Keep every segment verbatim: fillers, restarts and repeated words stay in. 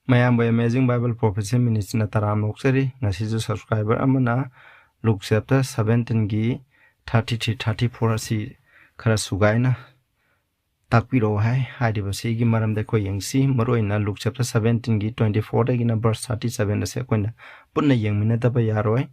ꯃꯌꯥꯝꯕꯨ Amazing Bible Prophecy Ministryꯅ ꯇꯔꯥꯝꯅ ꯑꯣꯛꯆꯔꯤ꯫ ꯉꯁꯤꯁꯨ subscriber ꯑꯃꯅ Luke chapter seventeenꯒꯤ thirty three, thirty four ꯑꯁꯤ ꯈꯔ ꯁꯨꯒꯥꯏꯅ ꯇꯥꯛꯄꯤꯔꯛꯑꯣ ꯍꯥꯏ꯫ ꯍꯥꯏꯔꯤꯕꯁꯤꯒꯤ ꯃꯔꯝꯗ ꯑꯩꯈꯣꯏ ꯌꯦꯡꯁꯤ꯫ ꯃꯔꯨꯑꯣꯏꯅ Luke chapter seventeenꯒꯤ twenty fourꯗꯒꯤꯅ verse thirty seven ꯑꯁꯤ ꯑꯩꯈꯣꯏꯅ ꯄꯨꯟꯅ ꯌꯦꯡꯃꯤꯟꯅꯗꯕ ꯌꯥꯔꯣꯏ꯫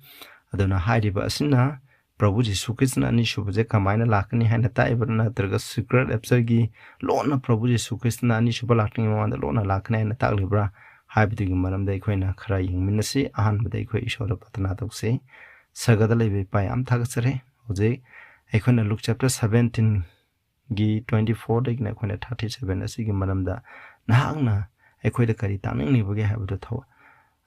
ꯑꯗꯨꯅ ꯍꯥꯏꯔꯤꯕ ꯑꯁꯤꯅ ꯄ꯭ꯔꯚꯨ ꯖꯤꯁꯨ ꯈ꯭ꯔꯤꯁꯇꯅ ꯑꯅꯤꯁꯨꯕꯁꯦ ꯀꯃꯥꯏꯅ ꯂꯥꯛꯀꯅꯤ ꯍꯥꯏꯅ ꯇꯥꯛꯏꯕ꯭ꯔꯥ, ꯅꯠꯇ꯭ꯔꯒ secret raptureꯒꯤ ꯂꯣꯟꯅ ꯄ꯭ꯔꯚꯨ ꯖꯤꯁꯨ ꯈ꯭ꯔꯤꯁꯇꯅ ꯑꯅꯤꯁꯨꯕ ꯂꯥꯛꯇ꯭ꯔꯤꯉꯩ ꯃꯃꯥꯡꯗ ꯂꯣꯟꯅ ꯂꯥꯛꯀꯅꯤ ꯍꯥꯏꯅ ꯇꯥꯛꯂꯤꯕ꯭ꯔꯥ ꯍꯥꯏꯕꯗꯨꯒꯤ ꯃꯔꯝꯗ ꯑꯩꯈꯣꯏꯅ ꯈꯔ ꯌꯦꯡꯃꯤꯟꯅꯁꯤ꯫ ꯑꯍꯥꯟꯕꯗ ꯑꯩꯈꯣꯏ ꯏꯁꯣꯔꯗ ꯄ꯭ꯔꯊꯅꯥ ꯇꯧꯁꯤ꯫ ꯁꯔꯒꯗ ꯂꯩꯕ ꯏꯄꯥ, ꯌꯥꯝ ꯊꯥꯒꯠꯆꯔꯤ꯫ ꯍꯧꯖꯤꯛ ꯑꯩꯈꯣꯏꯅ Luke chapter seventeenꯒꯤ twenty fourꯗꯒꯤꯅ ꯑꯩꯈꯣꯏꯅ thirty seven ꯑꯁꯤꯒꯤ ꯃꯔꯝꯗ ꯅꯍꯥꯛꯅ ꯑꯩꯈꯣꯏꯗ ꯀꯔꯤ ꯇꯥꯛꯅꯤꯡꯂꯤꯕꯒꯦ ꯍꯥꯏꯕꯗꯨ ꯊꯧ-,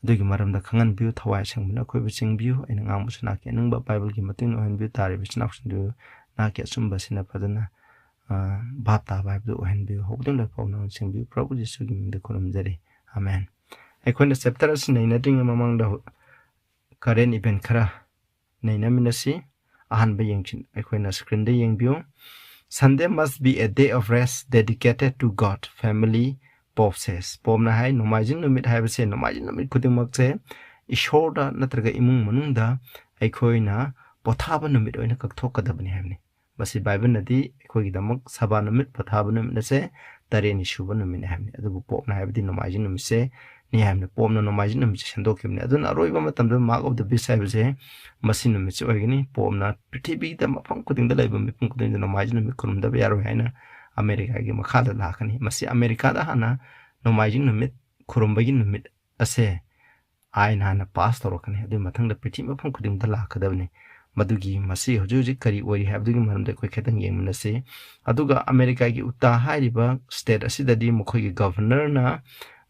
ꯑꯗꯨꯒꯤ ꯃꯔꯝꯗ ꯈꯪꯍꯟꯕꯤꯌꯨ꯫ ꯊꯋꯥꯏ ꯑꯁꯦꯡꯕꯅ ꯑꯩꯈꯣꯏꯕꯨ ꯆꯤꯡꯕꯤꯌꯨ꯫ ꯑꯩꯅ ꯉꯥꯡꯕꯁꯨ ꯅꯍꯥꯛꯀꯤ ꯑꯅꯤꯡꯕ ꯕꯥꯏꯕꯜꯒꯤ ꯃꯇꯨꯡ ꯏꯟꯅ ꯑꯣꯏꯍꯟꯕꯤꯌꯨ꯫ ꯇꯥꯔꯤꯕ ꯏꯆꯤꯟ ꯏꯅꯥꯎꯁꯤꯡꯗꯨ ꯅꯍꯥꯛꯀꯤ ꯑꯆꯨꯝꯕꯁꯤꯅ ꯐꯖꯅ, ꯑ, ꯚꯥꯞ ꯇꯥꯕ ꯍꯥꯏꯕꯗꯨ ꯑꯣꯏꯍꯟꯕꯤꯌꯨ꯫ ꯍꯧꯕꯗꯒꯤ ꯂꯣꯏꯐꯥꯎ ꯅꯉꯣꯟꯗ ꯆꯤꯡꯕꯤꯌꯨ꯫ ꯄ꯭ꯔꯚꯨ ꯖꯤꯁꯨꯒꯤ ꯃꯤꯡꯗ ꯈꯨꯔꯨꯝꯖꯔꯤ꯫ ꯑꯃꯦꯟ꯫ ꯑꯩꯈꯣꯏꯅ chapter ꯑꯁꯤ ꯅꯩꯅꯗ꯭ꯔꯤꯉꯩ ꯃꯃꯥꯡꯗ ꯍꯧ-, current event ꯈꯔ ꯅꯩꯅꯃꯤꯟꯅꯁꯤ꯫ ꯑꯍꯥꯟꯕ ꯌꯦꯡꯁꯤ, ꯑꯩꯈꯣꯏꯅ screenꯗ ꯌꯦꯡꯕꯤꯌꯨ꯫ "Sunday must be a day of rest dedicated to God, family," Pope says꯫ ꯄꯣꯞꯅ ꯍꯥꯏ, ꯅꯣꯡꯃꯥꯏꯖꯤꯡ ꯅꯨꯃꯤꯠ ꯍꯥꯏꯕꯁꯦ, ꯅꯣꯡꯃꯥꯏꯖꯤꯡ ꯅꯨꯃꯤꯠ ꯈꯨꯗꯤꯡꯃꯛꯁꯦ ꯏꯁꯣꯔꯗ ꯅꯠꯇ꯭ꯔꯒ ꯏꯃꯨꯡ ꯃꯅꯨꯡꯗ ꯑꯩꯈꯣꯏꯅ ꯄꯣꯊꯥꯕ ꯅꯨꯃꯤꯠ ꯑꯣꯏꯅ ꯀꯛꯊꯣꯛꯀꯗꯕꯅꯤ ꯍꯥꯏꯕꯅꯤ꯫ ꯃꯁꯤ ꯕꯥꯏꯕꯜꯅꯗꯤ ꯑꯩꯈꯣꯏꯒꯤꯗꯃꯛ ꯁꯕꯥ ꯅꯨꯃꯤꯠ, ꯄꯣꯊꯥꯕ ꯅꯨꯃꯤꯠ ꯑꯁꯦ ꯇꯔꯦꯠꯅꯤ ꯁꯨꯕ ꯅꯨꯃꯤꯠꯅꯤ ꯍꯥꯏꯕꯅꯤ꯫ ꯑꯗꯨꯕꯨ ꯄꯣꯞꯅ ꯍꯥꯏꯕꯗꯤ ꯅꯣꯡꯃꯥꯏꯖꯤꯡ ꯅꯨꯃꯤꯠꯁꯦ ꯅꯤ ꯍꯥꯏꯕꯅꯤ꯫ ꯄꯣꯞꯅ ꯅꯣꯡꯃꯥꯏꯖꯤꯡ ꯅꯨꯃꯤꯠꯁꯦ ꯁꯦꯝꯗꯣꯛꯈꯤꯕꯅꯤ꯫ ꯑꯗꯨꯅ ꯑꯔꯣꯏꯕ ꯃꯇꯝꯗ mark of the beast ꯍꯥꯏꯕꯁꯦ ꯃꯁꯤ ꯅꯨꯃꯤꯠꯁꯦ ꯑꯣꯏꯒꯅꯤ꯫ ꯄꯣꯞꯅ ꯄ꯭ꯔꯤꯊꯤꯕꯤꯗ ꯃꯐꯝ ꯈꯨꯗꯤꯡꯗ ꯂꯩꯕ ꯃꯤꯄꯨꯝ ꯈꯨꯗꯤꯡꯗ ꯅꯣꯡꯃꯥꯏꯖꯤꯡ ꯅꯨꯃꯤꯠ ꯈꯨꯔꯨꯝꯗꯕ ꯌꯥꯔꯣꯏ ꯍꯥꯏꯅ ꯑꯃꯦꯔꯤꯀꯥꯒꯤ ꯃꯈꯥꯗ ꯂꯥꯛꯀꯅꯤ꯫ ꯃꯁꯤ ꯑꯃꯦꯔꯤꯀꯥꯗ ꯍꯥꯟꯅ ꯅꯣꯡꯃꯥꯏꯖꯤꯡ ꯅꯨꯃꯤꯠ ꯈꯨꯔꯨꯝꯕꯒꯤ ꯅꯨꯃꯤꯠ ꯑꯁꯦ ꯑꯥꯏꯟ ꯍꯥꯟꯅ pass ꯇꯧꯔꯛꯀꯅꯤ꯫ ꯑꯗꯨꯒꯤ ꯃꯊꯪꯗ ꯄ꯭ꯔꯤꯊꯤꯕꯤ ꯃꯐꯝ ꯈꯨꯗꯤꯡꯃꯛꯇ ꯂꯥꯛꯀꯗꯕꯅꯤ꯫ ꯃꯗꯨꯒꯤ ꯃꯁꯤ ꯍꯧꯖꯤꯛ ꯍꯧꯖꯤꯛ ꯀꯔꯤ ꯑꯣꯏꯔꯤ ꯍꯥꯏꯕꯗꯨꯒꯤ ꯃꯔꯝꯗ ꯑꯩꯈꯣꯏ ꯈꯤꯇꯪ ꯌꯦꯡꯃꯤꯟꯅꯁꯤ꯫ ꯑꯗꯨꯒ ꯑꯃꯦꯔꯤꯀꯥꯒꯤ ꯎꯇꯥ ꯍꯥꯏꯔꯤꯕ state ꯑꯁꯤꯗꯗꯤ ꯃꯈꯣꯏꯒꯤ governorꯅ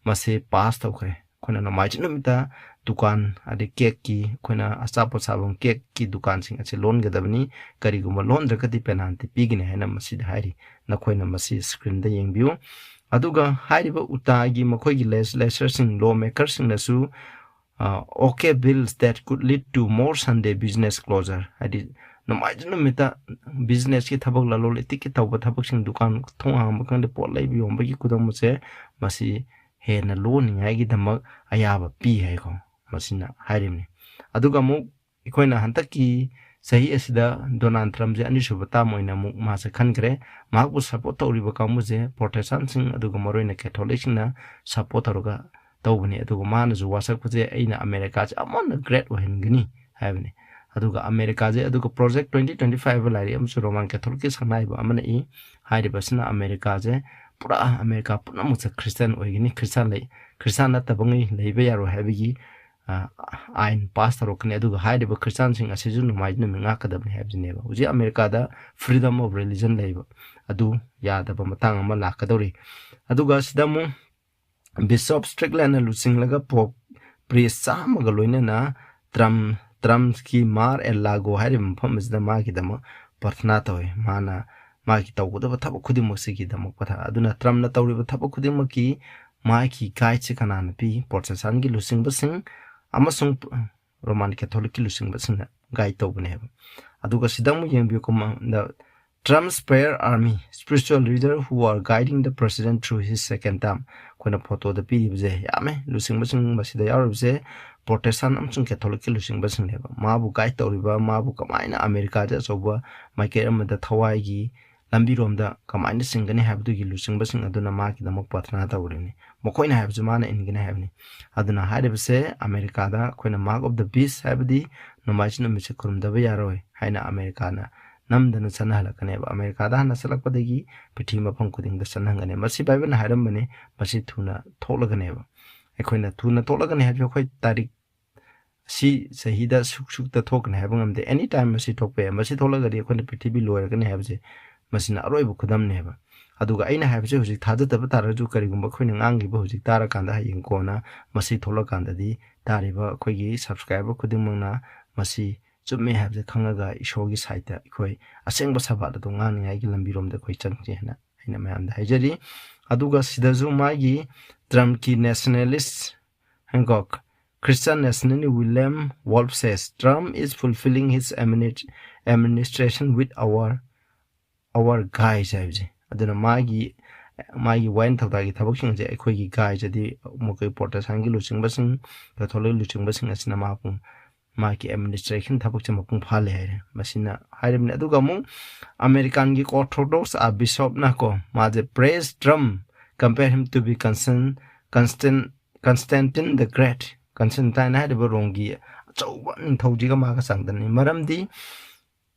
ꯃꯁꯤ pass ꯇꯧꯈ꯭ꯔꯦ꯫ ꯑꯩꯈꯣꯏꯅ ꯅꯣꯡꯃꯥꯏꯖꯤꯡ ꯅꯨꯃꯤꯠꯇ ꯗꯨꯀꯥꯟ, ꯑꯗꯩ cakeꯀꯤ, ꯑꯩꯈꯣꯏꯅ ꯑꯆꯥꯄꯣꯠ ꯁꯥꯐꯝ cakeꯀꯤ ꯗꯨꯀꯥꯟꯁꯤꯡ ꯑꯁꯤ ꯂꯣꯟꯒꯗꯕꯅꯤ꯫ ꯀꯔꯤꯒꯨꯝꯕ ꯂꯣꯟꯗ꯭ꯔꯒꯗꯤ penalty ꯄꯤꯒꯅꯤ ꯍꯥꯏꯅ ꯃꯁꯤꯗ ꯍꯥꯏꯔꯤ꯫ ꯅꯈꯣꯏꯅ ꯃꯁꯤ screenꯗ ꯌꯦꯡꯕꯤꯌꯨ꯫ ꯑꯗꯨꯒ ꯍꯥꯏꯔꯤꯕ ꯎꯇꯥꯒꯤ ꯃꯈꯣꯏꯒꯤ legislatorꯁꯤꯡ, law makerꯁꯤꯡꯅꯁꯨ, ꯑ, "Okay bills that could lead to more Sunday business closure", ꯍꯥꯏꯗꯤ ꯅꯣꯡꯃꯥꯏꯖꯤꯡ ꯅꯨꯃꯤꯠꯇ businessꯀꯤ ꯊꯕꯛ, ꯂꯂꯣꯟ ꯏꯇꯤꯛꯀꯤ ꯇꯧꯕ ꯊꯕꯛꯁꯤꯡ, ꯗꯨꯀꯥꯟ ꯊꯣꯡ ꯍꯥꯡꯕ ꯈꯪꯗꯦ, ꯄꯣꯠ ꯂꯩꯕ ꯌꯣꯟꯕꯒꯤ ꯈꯨꯗꯝ ꯑꯁꯦ ꯃꯁꯤ ꯍꯦꯟꯅ ꯂꯣꯟꯅꯤꯡꯉꯥꯏꯒꯤꯗꯃꯛ ꯑꯌꯥꯕ ꯄꯤ ꯍꯥꯏꯀꯣ, ꯃꯁꯤꯅ ꯍꯥꯏꯔꯤꯕꯅꯤ꯫ ꯑꯗꯨꯒ ꯑꯃꯨꯛ ꯑꯩꯈꯣꯏꯅ ꯍꯟꯗꯛꯀꯤ ꯆꯍꯤ ꯑꯁꯤꯗ ꯗꯣꯅꯥꯜꯗ ꯇ꯭ꯔꯝꯞꯁꯦ ꯑꯅꯤꯁꯨꯕ ꯇꯥꯔꯝ ꯑꯣꯏꯅ ꯑꯃꯨꯛ ꯃꯥꯁꯦ ꯈꯟꯈ꯭ꯔꯦ꯫ ꯃꯍꯥꯛꯄꯨ ꯁꯞꯄꯣꯔꯠ ꯇꯧꯔꯤꯕ ꯀꯥꯡꯕꯨꯁꯦ ꯄ꯭ꯔꯣꯇꯦꯁꯇꯥꯟꯁꯤꯡ ꯑꯗꯨꯒ ꯃꯔꯨꯑꯣꯏꯅ ꯀꯦꯊꯣꯂꯤꯛꯁꯤꯡꯅ ꯁꯞꯄꯣꯔꯠ ꯇꯧꯔꯒ ꯇꯧꯕꯅꯤ꯫ ꯑꯗꯨꯒ ꯃꯥꯅꯁꯨ ꯋꯥꯁꯛꯄꯁꯦ, "ꯑꯩꯅ ꯑꯃꯦꯔꯤꯀꯥꯁꯦ ꯑꯃꯨꯛ ꯍꯟꯅ ꯒ꯭ꯔꯦꯠ ꯑꯣꯏꯍꯟꯒꯅꯤ" ꯍꯥꯏꯕꯅꯤ꯫ ꯑꯗꯨꯒ ꯑꯃꯦꯔꯤꯀꯥꯁꯦ, ꯑꯗꯨꯒ Project twenty twenty-five ꯍꯥꯏꯕ ꯂꯥꯏꯔꯤꯛ ꯑꯃꯁꯨ ꯔꯣꯃꯥꯟ ꯀꯦꯊꯣꯂꯤꯛꯀꯤ ꯁꯛꯅꯥꯏꯕ ꯑꯃꯅ ꯏ꯫ ꯍꯥꯏꯔꯤꯕꯁꯤꯅ ꯑꯃꯦꯔꯤꯀꯥꯁꯦ ꯄꯨꯔꯥ ꯑꯃꯦꯔꯤꯀꯥ ꯄꯨꯝꯅꯃꯛꯁꯦ ꯈ꯭ꯔꯤꯁꯇꯤꯌꯥꯟ ꯑꯣꯏꯒꯅꯤ, ꯈ꯭ꯔꯤꯁꯇꯤꯌꯥꯟ ꯂꯩ, ꯈ꯭ꯔꯤꯁꯇꯤꯌꯥꯟ ꯅꯠꯇꯕꯉꯩ ꯂꯩꯕ ꯌꯥꯔꯣꯏ ꯍꯥꯏꯕꯒꯤ, ꯑ, ꯑꯥꯏꯟ ꯄꯥꯁ ꯇꯧꯔꯛꯀꯅꯤ꯫ ꯑꯗꯨꯒ ꯍꯥꯏꯔꯤꯕ ꯈ꯭ꯔꯤꯁꯇꯤꯌꯥꯟꯁꯤꯡ ꯑꯁꯤꯁꯨ ꯅꯣꯡꯃꯥꯏꯖꯤꯡ ꯅꯨꯃꯤꯠ ꯉꯥꯛꯀꯗꯕꯅꯤ ꯍꯥꯏꯕꯁꯤꯅꯦꯕ꯫ ꯍꯧꯖꯤꯛ ꯑꯃꯦꯔꯤꯀꯥꯗ freedom of religion ꯂꯩꯕ ꯑꯗꯨ ꯌꯥꯗꯕ ꯃꯇꯥꯡ ꯑꯃ ꯂꯥꯛꯀꯗꯧꯔꯤ꯫ ꯑꯗꯨꯒ ꯁꯤꯗ ꯑꯃꯨꯛ Bishop Stricklandꯅ ꯂꯨꯆꯤꯡꯂꯒ ꯄꯣꯞ ꯄ꯭ꯔꯤꯁ ꯆꯥꯝꯃꯒ ꯂꯣꯏꯅꯅ ꯇ꯭ꯔꯝ, ꯇ꯭ꯔꯝꯁꯀꯤ ꯃꯥꯔ ꯑꯦ ꯂꯥꯒꯣ ꯍꯥꯏꯔꯤꯕ ꯃꯐꯝ ꯑꯁꯤꯗ ꯃꯥꯒꯤꯗꯃꯛ ꯄ꯭ꯔꯊꯅꯥ ꯇꯧꯏ꯫ ꯃꯥꯅ ꯃꯥꯒꯤ ꯇꯧꯒꯗꯕ ꯊꯕꯛ ꯈꯨꯗꯤꯡꯃꯛꯁꯤꯒꯤꯗꯃꯛ ꯄ꯭ꯔꯊꯅꯥ꯫ ꯑꯗꯨꯅ ꯇ꯭ꯔꯝꯅ ꯇꯧꯔꯤꯕ ꯊꯕꯛ ꯈꯨꯗꯤꯡꯃꯛꯀꯤ ꯃꯥꯒꯤ ꯒꯥꯏꯗꯁꯤ ꯀꯅꯥꯅ ꯄꯤ? ꯄ꯭ꯔꯣꯇꯦꯁꯇꯥꯟꯒꯤ ꯂꯨꯆꯤꯡꯕꯁꯤꯡ ꯑꯃꯁꯨꯡ ꯔꯣꯃꯥꯟ ꯀꯦꯊꯣꯂꯤꯛꯀꯤ ꯂꯨꯆꯤꯡꯕꯁꯤꯡꯅ ꯒꯥꯏꯗ ꯇꯧꯕꯅꯦꯕ꯫ ꯑꯗꯨꯒ ꯁꯤꯗ ꯑꯃꯨꯛ ꯌꯦꯡꯕꯤꯌꯨ, command Trump's prayer army, spiritual leader who are guiding the president through his second term꯫ ꯑꯩꯈꯣꯏꯅ ꯐꯣꯇꯣꯗ ꯄꯤꯔꯤꯕꯁꯦ ꯌꯥꯝꯃꯦ꯫ ꯂꯨꯆꯤꯡꯕꯁꯤꯡ ꯃꯁꯤꯗ ꯌꯥꯎꯔꯤꯕꯁꯦ ꯄ꯭ꯔꯣꯇꯦꯁꯇꯥꯟ ꯑꯃꯁꯨꯡ ꯀꯦꯊꯣꯂꯤꯛꯀꯤ ꯂꯨꯆꯤꯡꯕꯁꯤꯡꯅꯦꯕ꯫ ꯃꯥꯕꯨ ꯒꯥꯏꯗ ꯇꯧꯔꯤꯕ, ꯃꯥꯕꯨ ꯀꯃꯥꯏꯅ ꯑꯃꯦꯔꯤꯀꯥꯗ ꯑꯆꯧꯕ ꯃꯥꯏꯀꯩ ꯑꯃꯗ ꯊꯋꯥꯏꯒꯤ ꯂꯝꯕꯤꯔꯣꯝꯗ ꯀꯃꯥꯏꯅ ꯆꯤꯡꯒꯅꯤ ꯍꯥꯏꯕꯗꯨꯒꯤ ꯂꯨꯆꯤꯡꯕꯁꯤꯡ ꯑꯗꯨꯅ ꯃꯥꯒꯤꯗꯃꯛ ꯄ꯭ꯔꯊꯅꯥ ꯇꯧꯔꯤꯕꯅꯤ꯫ ꯃꯈꯣꯏꯅ ꯍꯥꯏꯕꯁꯨ ꯃꯥꯅ ꯏꯟꯒꯅꯤ ꯍꯥꯏꯕꯅꯤ꯫ ꯑꯗꯨꯅ ꯍꯥꯏꯔꯤꯕꯁꯦ ꯑꯃꯦꯔꯤꯀꯥꯗ ꯑꯩꯈꯣꯏꯅ Mark of the Beast ꯍꯥꯏꯕꯗꯤ ꯅꯣꯡꯃꯥꯏꯖꯤꯡ ꯅꯨꯃꯤꯠꯁꯦ ꯈꯨꯔꯨꯝꯗꯕ ꯌꯥꯔꯣꯏ ꯍꯥꯏꯅ ꯑꯃꯦꯔꯤꯀꯥꯅ ꯅꯝꯗꯅ ꯆꯠꯅꯍꯜꯂꯛꯀꯅꯦꯕ꯫ ꯑꯃꯦꯔꯤꯀꯥꯗ ꯍꯥꯟꯅ ꯆꯠꯂꯛꯄꯗꯒꯤ ꯄ꯭ꯔꯤꯊꯤꯕꯤ ꯃꯐꯝ ꯈꯨꯗꯤꯡꯗ ꯆꯠꯅꯍꯟꯒꯅꯤ꯫ ꯃꯁꯤ ꯕꯥꯏꯕꯜꯅ ꯍꯥꯏꯔꯝꯕꯅꯤ, ꯃꯁꯤ ꯊꯨꯅ ꯊꯣꯛꯂꯒꯅꯦꯕ꯫ ꯑꯩꯈꯣꯏꯅ ꯊꯨꯅ ꯊꯣꯛꯂꯒꯅꯤ ꯍꯥꯏꯕꯁꯤ ꯑꯩꯈꯣꯏ ꯇꯥꯔꯤꯛ ꯁꯤ ꯆꯍꯤꯗ ꯁꯨꯛ ꯁꯨꯛꯇ ꯊꯣꯛꯀꯅꯤ ꯍꯥꯏꯕ ꯉꯝꯗꯦ꯫ Any time ꯃꯁꯤ ꯊꯣꯛꯄ ꯌꯥꯏ꯫ ꯃꯁꯤ ꯊꯣꯛꯂꯒꯗꯤ ꯑꯩꯈꯣꯏꯅ ꯄ꯭ꯔꯤꯊꯤꯕꯤ ꯂꯣꯏꯔꯒꯅꯤ ꯍꯥꯏꯕꯁꯦ ꯃꯁꯤꯅ ꯑꯔꯣꯏꯕ ꯈꯨꯗꯝꯅꯦꯕ꯫ ꯑꯗꯨꯒ ꯑꯩꯅ ꯍꯥꯏꯕꯁꯦ ꯍꯧꯖꯤꯛ ꯊꯥꯖꯗꯕ ꯇꯥꯔꯒꯁꯨ ꯀꯔꯤꯒꯨꯝꯕ ꯑꯩꯈꯣꯏꯅ ꯉꯥꯡꯈꯤꯕ ꯍꯧꯖꯤꯛ ꯇꯥꯔꯀꯥꯟꯗ ꯍꯌꯦꯡ ꯀꯣꯟꯅ ꯃꯁꯤ ꯊꯣꯛꯂꯀꯥꯟꯗꯗꯤ ꯇꯥꯔꯤꯕ ꯑꯩꯈꯣꯏꯒꯤ subscriber ꯈꯨꯗꯤꯡꯃꯛꯅ ꯃꯁꯤ ꯆꯨꯝꯃꯦ ꯍꯥꯏꯕꯁꯦ ꯈꯪꯉꯒ ꯏꯁꯣꯔꯒꯤ ꯁꯥꯏꯠꯇ ꯑꯩꯈꯣꯏ ꯑꯁꯦꯡꯕ ꯁꯕꯥꯠ ꯑꯗꯨ ꯉꯥꯡꯅꯤꯡꯉꯥꯏꯒꯤ ꯂꯝꯕꯤꯔꯣꯝꯗ ꯑꯩꯈꯣꯏ ꯆꯪꯁꯤ ꯍꯥꯏꯅ ꯑꯩꯅ ꯃꯌꯥꯝꯗ ꯍꯥꯏꯖꯔꯤ꯫ ꯑꯗꯨꯒ ꯁꯤꯗꯁꯨ ꯃꯥꯒꯤ ꯇ꯭ꯔꯝꯞꯀꯤ nationalist ꯍꯦꯟꯀꯣꯛ, Christian nationalist William Wolf says Trump is fulfilling his admini-, administration with our, our guys ꯍꯥꯏꯕꯁꯦ꯫ ꯑꯗꯨꯅ ꯃꯥꯒꯤ ꯃꯥꯒꯤ ꯋꯥꯌꯦꯜ ꯊꯧꯗꯥꯒꯤ ꯊꯕꯛꯁꯤꯡꯁꯦ ꯑꯩꯈꯣꯏꯒꯤ ꯒꯥꯏꯁꯤꯗꯤ ꯃꯈꯣꯏ ꯄ꯭ꯔꯣꯇꯦꯁꯇꯥꯟꯒꯤ ꯂꯨꯆꯤꯡꯕꯁꯤꯡ, ꯀꯦꯊꯣꯂꯤꯛ ꯂꯨꯆꯤꯡꯕꯁꯤꯡ ꯑꯁꯤꯅ ꯃꯥꯕꯨ ꯃꯥꯒꯤ ꯑꯦꯗꯃꯤꯅꯤꯁꯇ꯭ꯔꯦꯁꯟ ꯊꯕꯛꯁꯦ ꯃꯄꯨꯡ ꯐꯥꯍꯜꯂꯦ ꯍꯥꯏꯔꯦ꯫ ꯃꯁꯤꯅ ꯍꯥꯏꯔꯤꯕꯅꯤ꯫ ꯑꯗꯨꯒ ꯑꯃꯨꯛ ꯑꯃꯦꯔꯤꯀꯥꯟꯒꯤ ꯑꯣꯔꯊꯣꯗꯣꯛꯁ ꯑꯥꯔꯛ ꯕꯤꯁꯣꯞꯅ ꯀꯣ, ꯃꯥꯁꯦ praise Trump, compare him to be Constan-, Constan-, Constantine the Great, ꯀꯟꯁꯇꯦꯟꯇꯥꯏꯟ ꯍꯥꯏꯔꯤꯕ ꯔꯣꯝꯒꯤ ꯑꯆꯧꯕ ꯅꯤꯡꯊꯧꯁꯤꯒ ꯃꯥꯒ ꯆꯥꯡꯗꯝꯅꯩ꯫ ꯃꯔꯝꯗꯤ